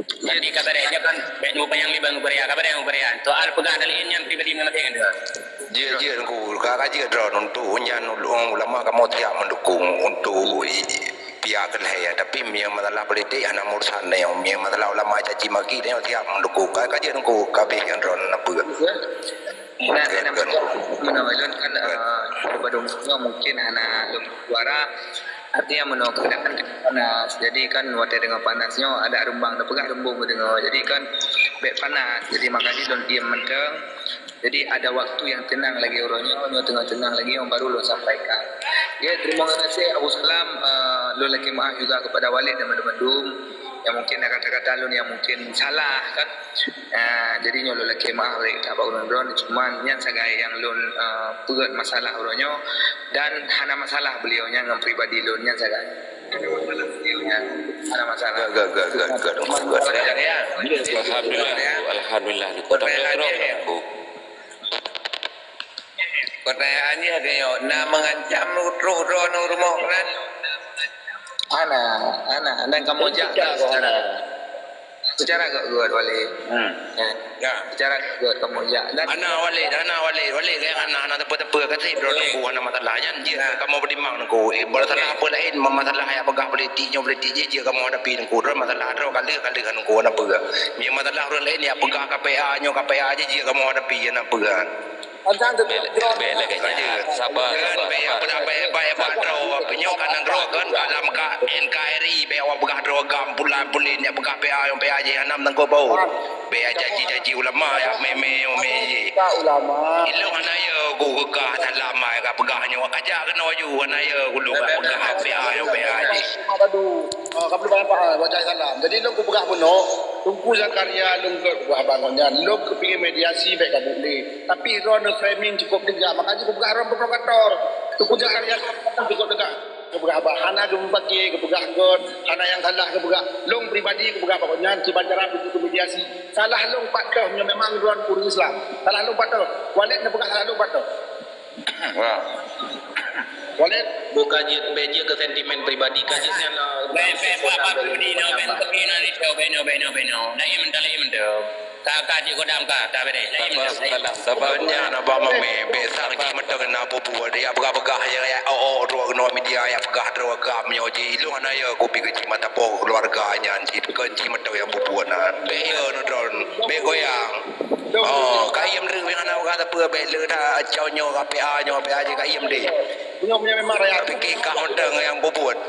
Jadi ka beureh, nyoe kan, bék neupanyang liban Bukaria, ka beureh, Bukaria. Soal peugah dalil nyan pribadi masing-masing tu. Jeuet, jeuet, Teungku. Ka, ka jeuet droen untuk nyan ul-, ulama kamoe siap mendukung untuk i-, i-, pihak keuhai. Tapi meunyoe masalah politik, hana urusan nyoe. Meunyoe masalah ulama caci maki, nyoe siap mendukung. Ka, ka jeuet, Teungku. Ka habéh nyan droen, na peue. Nah, nah, meunoe lôn kan, eh, daripada nyoe mungkin hana lôn suara. Artinya meunoe keadaan kan panas. Jadi kan watée deungoe panas nyoe, ada rumbang teupeugah rumbong deungoe. Jadi kan bék panas. Jadi makanya lôn diem mantong. Jadi ada waktu yang tenang lagi uroe nyoe, nyoe teungoh tenang lagi nyoe baru lôn sampaikan. Ya, terima kasih Abu Salam, eh, lôn lakée meuáh juga kepada Walid dan mandum-mandum. Yang mungkin ada kata-kata lôn yang mungkin salah kan. Ah, jadi nyoe lôn lakée meuáh lé that bak ureuëng droen, cuman nyan sagai nyang lôn, ah, peugét masalah uroe nyoe dan hana masalah beliau nyan ngon pribadi lôn nyan sagai. Hana masalah beliau nyan, hana masalah. Good, good, good, good, good, good. Alhamdulillah, alhamdulillah. Pertanyaan jih, na mengancam troh droe u rumoh kan? Hana, hana. Dan kamoe jak secara, secara gét-gét, Walid. Hmm. Ya. Ya. Secara gét-gét kamoe jak. Dan hana, Walid, hana, Walid. Walid, hana, hana teupeu-teupeu. Kata droe Teungku hana masalah. Nyan jeuet kamoe peutimang Teungku. Eh, masalah apa laén, masalah nyang peugah politik, nyoe politik jih, jeuet kamoe hadapi Teungku. Droe masalah droe ka lheueh, ka lheueh Teungku, hana peue. Nyoe masalah ureuëng laén nyang peugah K P A, nyoe K P A jih, jeuet kamoe hadapi, hana peue. Bèk, bèk lagèe nyan. Sabar, sabar, sabar. Bèk, bèk, bèk, bèk droe. Nyoe ka na droe kan, ka lam ka N K R I, bèk awak peugah droe GAM, pulan pulen, nyak peugah P A, nyang P A jih hana meutangkôp bau. Bèk janji-janji ulama, yak mè-mè, mè jih. Ulama. Ilôn hana ya ku geugah salam, ai ka peugah nyoe, ka jak keunoe ju, hana ya ku lôn ka peugah P A, nyang P A jih. Mak Dadu, ah, ka peuleueh banyak, ah, wajah salam. Jadi, lôn kupeugah bunoe, Teungku Zakaria lôn gèt kupeugah haba ngon nyan. Lôn keupingin mediasi bèk ka buet lé. Tapi droeneuh framing cukôp teuga, maka jih kupeugah droeneuh provokator. Teungku Zakaria cukôp teuga. Kupeugah haba hana geumeupaké, kupeugah gèt, hana nyang salah kupeugah. Lôn pribadi kupeugah bak gobnyan, kiban cara beujeuet keu mediasi. Salah lôn pat teuh, nyoe memang droeneuh ureueng Islam. Salah lôn pat teuh. Walid neupeugah salah lôn pat teuh. Wah. Walid. Bukan jeuet, bèk jeuet keu sentimen pribadi, ka jeuet nyan, eh, bèk, bèk, buat apa pribadi, no, bèk, bèk, no, no, no, no. Laén mantong, laén mantong. Ka, ka, cik Godam, ka, ka, bèrèh. Laén mantong, laén mantong. Sabab nyan, abang mamè, bèk sang jih mantong na bubuet. Ya, peugah-peugah, ya, ya, oh, oh, droe keunoe media, ya, peugah droe GAM nyoe jih. Ilôn hana ya, kupi keu jih mata po keluarga nyan, jih, keu jih mantong ya bubuet nyan. Bèk ya, no, droe, bèk goyang. Oh, kayém deh, nyang hana ureueng sapeue, bèk le that, cok nyoe, P A nyoe, P A jih kayém deh. Nyoe, nyoe memang rakyat. Tapi kikah mantong nyang bubuet.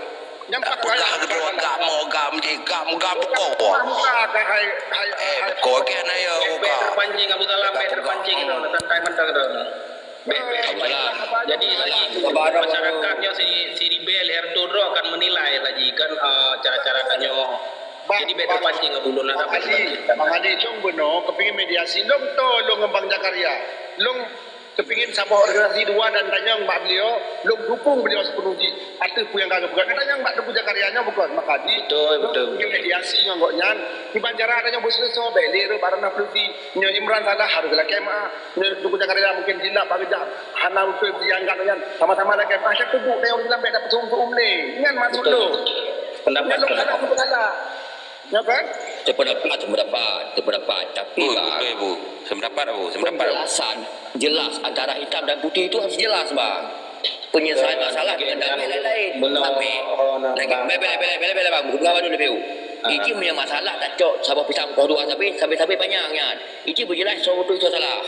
Nyang peugah keudroe GAM, GAM jih, GAM, GAM buko. Muka, muka, hai, hai, eh, hai. Buko, keu na ya, buka. Terpancing, Abu Salam, bèk terpancing, santai mantong, gitu. Bèk, bèk. Jadi, lagi masyarakat nyoe si, si Ribel, Herto droe akan menilai lagi, kan, eh, cara-cara tanyoe. Jadi, bèk terpancing, Abu, lôn hana terpancing. Bang Haji, lôn bunoe keupingin mediasi, lôn toe lôn ngon Bang Zakaria. Lôn keupingin saboh organisasi dua dan tanyong bak beliau, lôn dukung beliau sepenuh jih. Ateueh peue nyang ka geupeugah. Ka tanyong bak Teungku Zakaria nyoe bukon, maka jih. Betul, betul. Lôn keupingin mediasi ngon gobnyan. Kiban cara tanyoe beuseuleusoe, bèk lé rot bak ranah politik. Nyoe Imran salah, harus geulakèe meu'ah. Nyoe Teungku Zakaria mungkin silap bak geujak hana beutôi dianggap nyan. Sama-sama lakèe meu'ah, tapi bèk ureueng Islam bèk tapeusuum-suum lé. Nyan maksud lôn. Betul. Pendapat, nyan lôn pendapat. Kadang salah. Nyo kan? Sependapat, sependapat, sependapat. Tapi, Bu, Bang, betul, Bu. Sependapat, Bu. Sependapat, Bu. Penjelasan jelas antara hitam dan putih itu harus jelas, Bang. Penyelesaian masalah dengan damai lain-lain. Benar. Tapi, oh, nah, lagi, Bang. Bela, bela, bela, bela, Bang. Bukan dulu, Bang. Ah. Iji punya masalah, tacok saboh pisang poh dua, tapi sampai-sampai panjang nyan. Iji berjelas, soe beutôi, soe salah.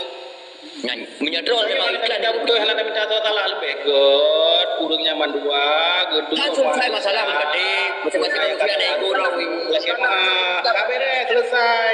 Nyan, meunyoe droe memang iklan. Tapi betul hana minta soe salah leubeh. Gèt, ureueng nyan mandua, gèt. Kan selesai masalah, berarti masing-masing manusia ada ego orang. Selesai. Ka bèrèh, selesai.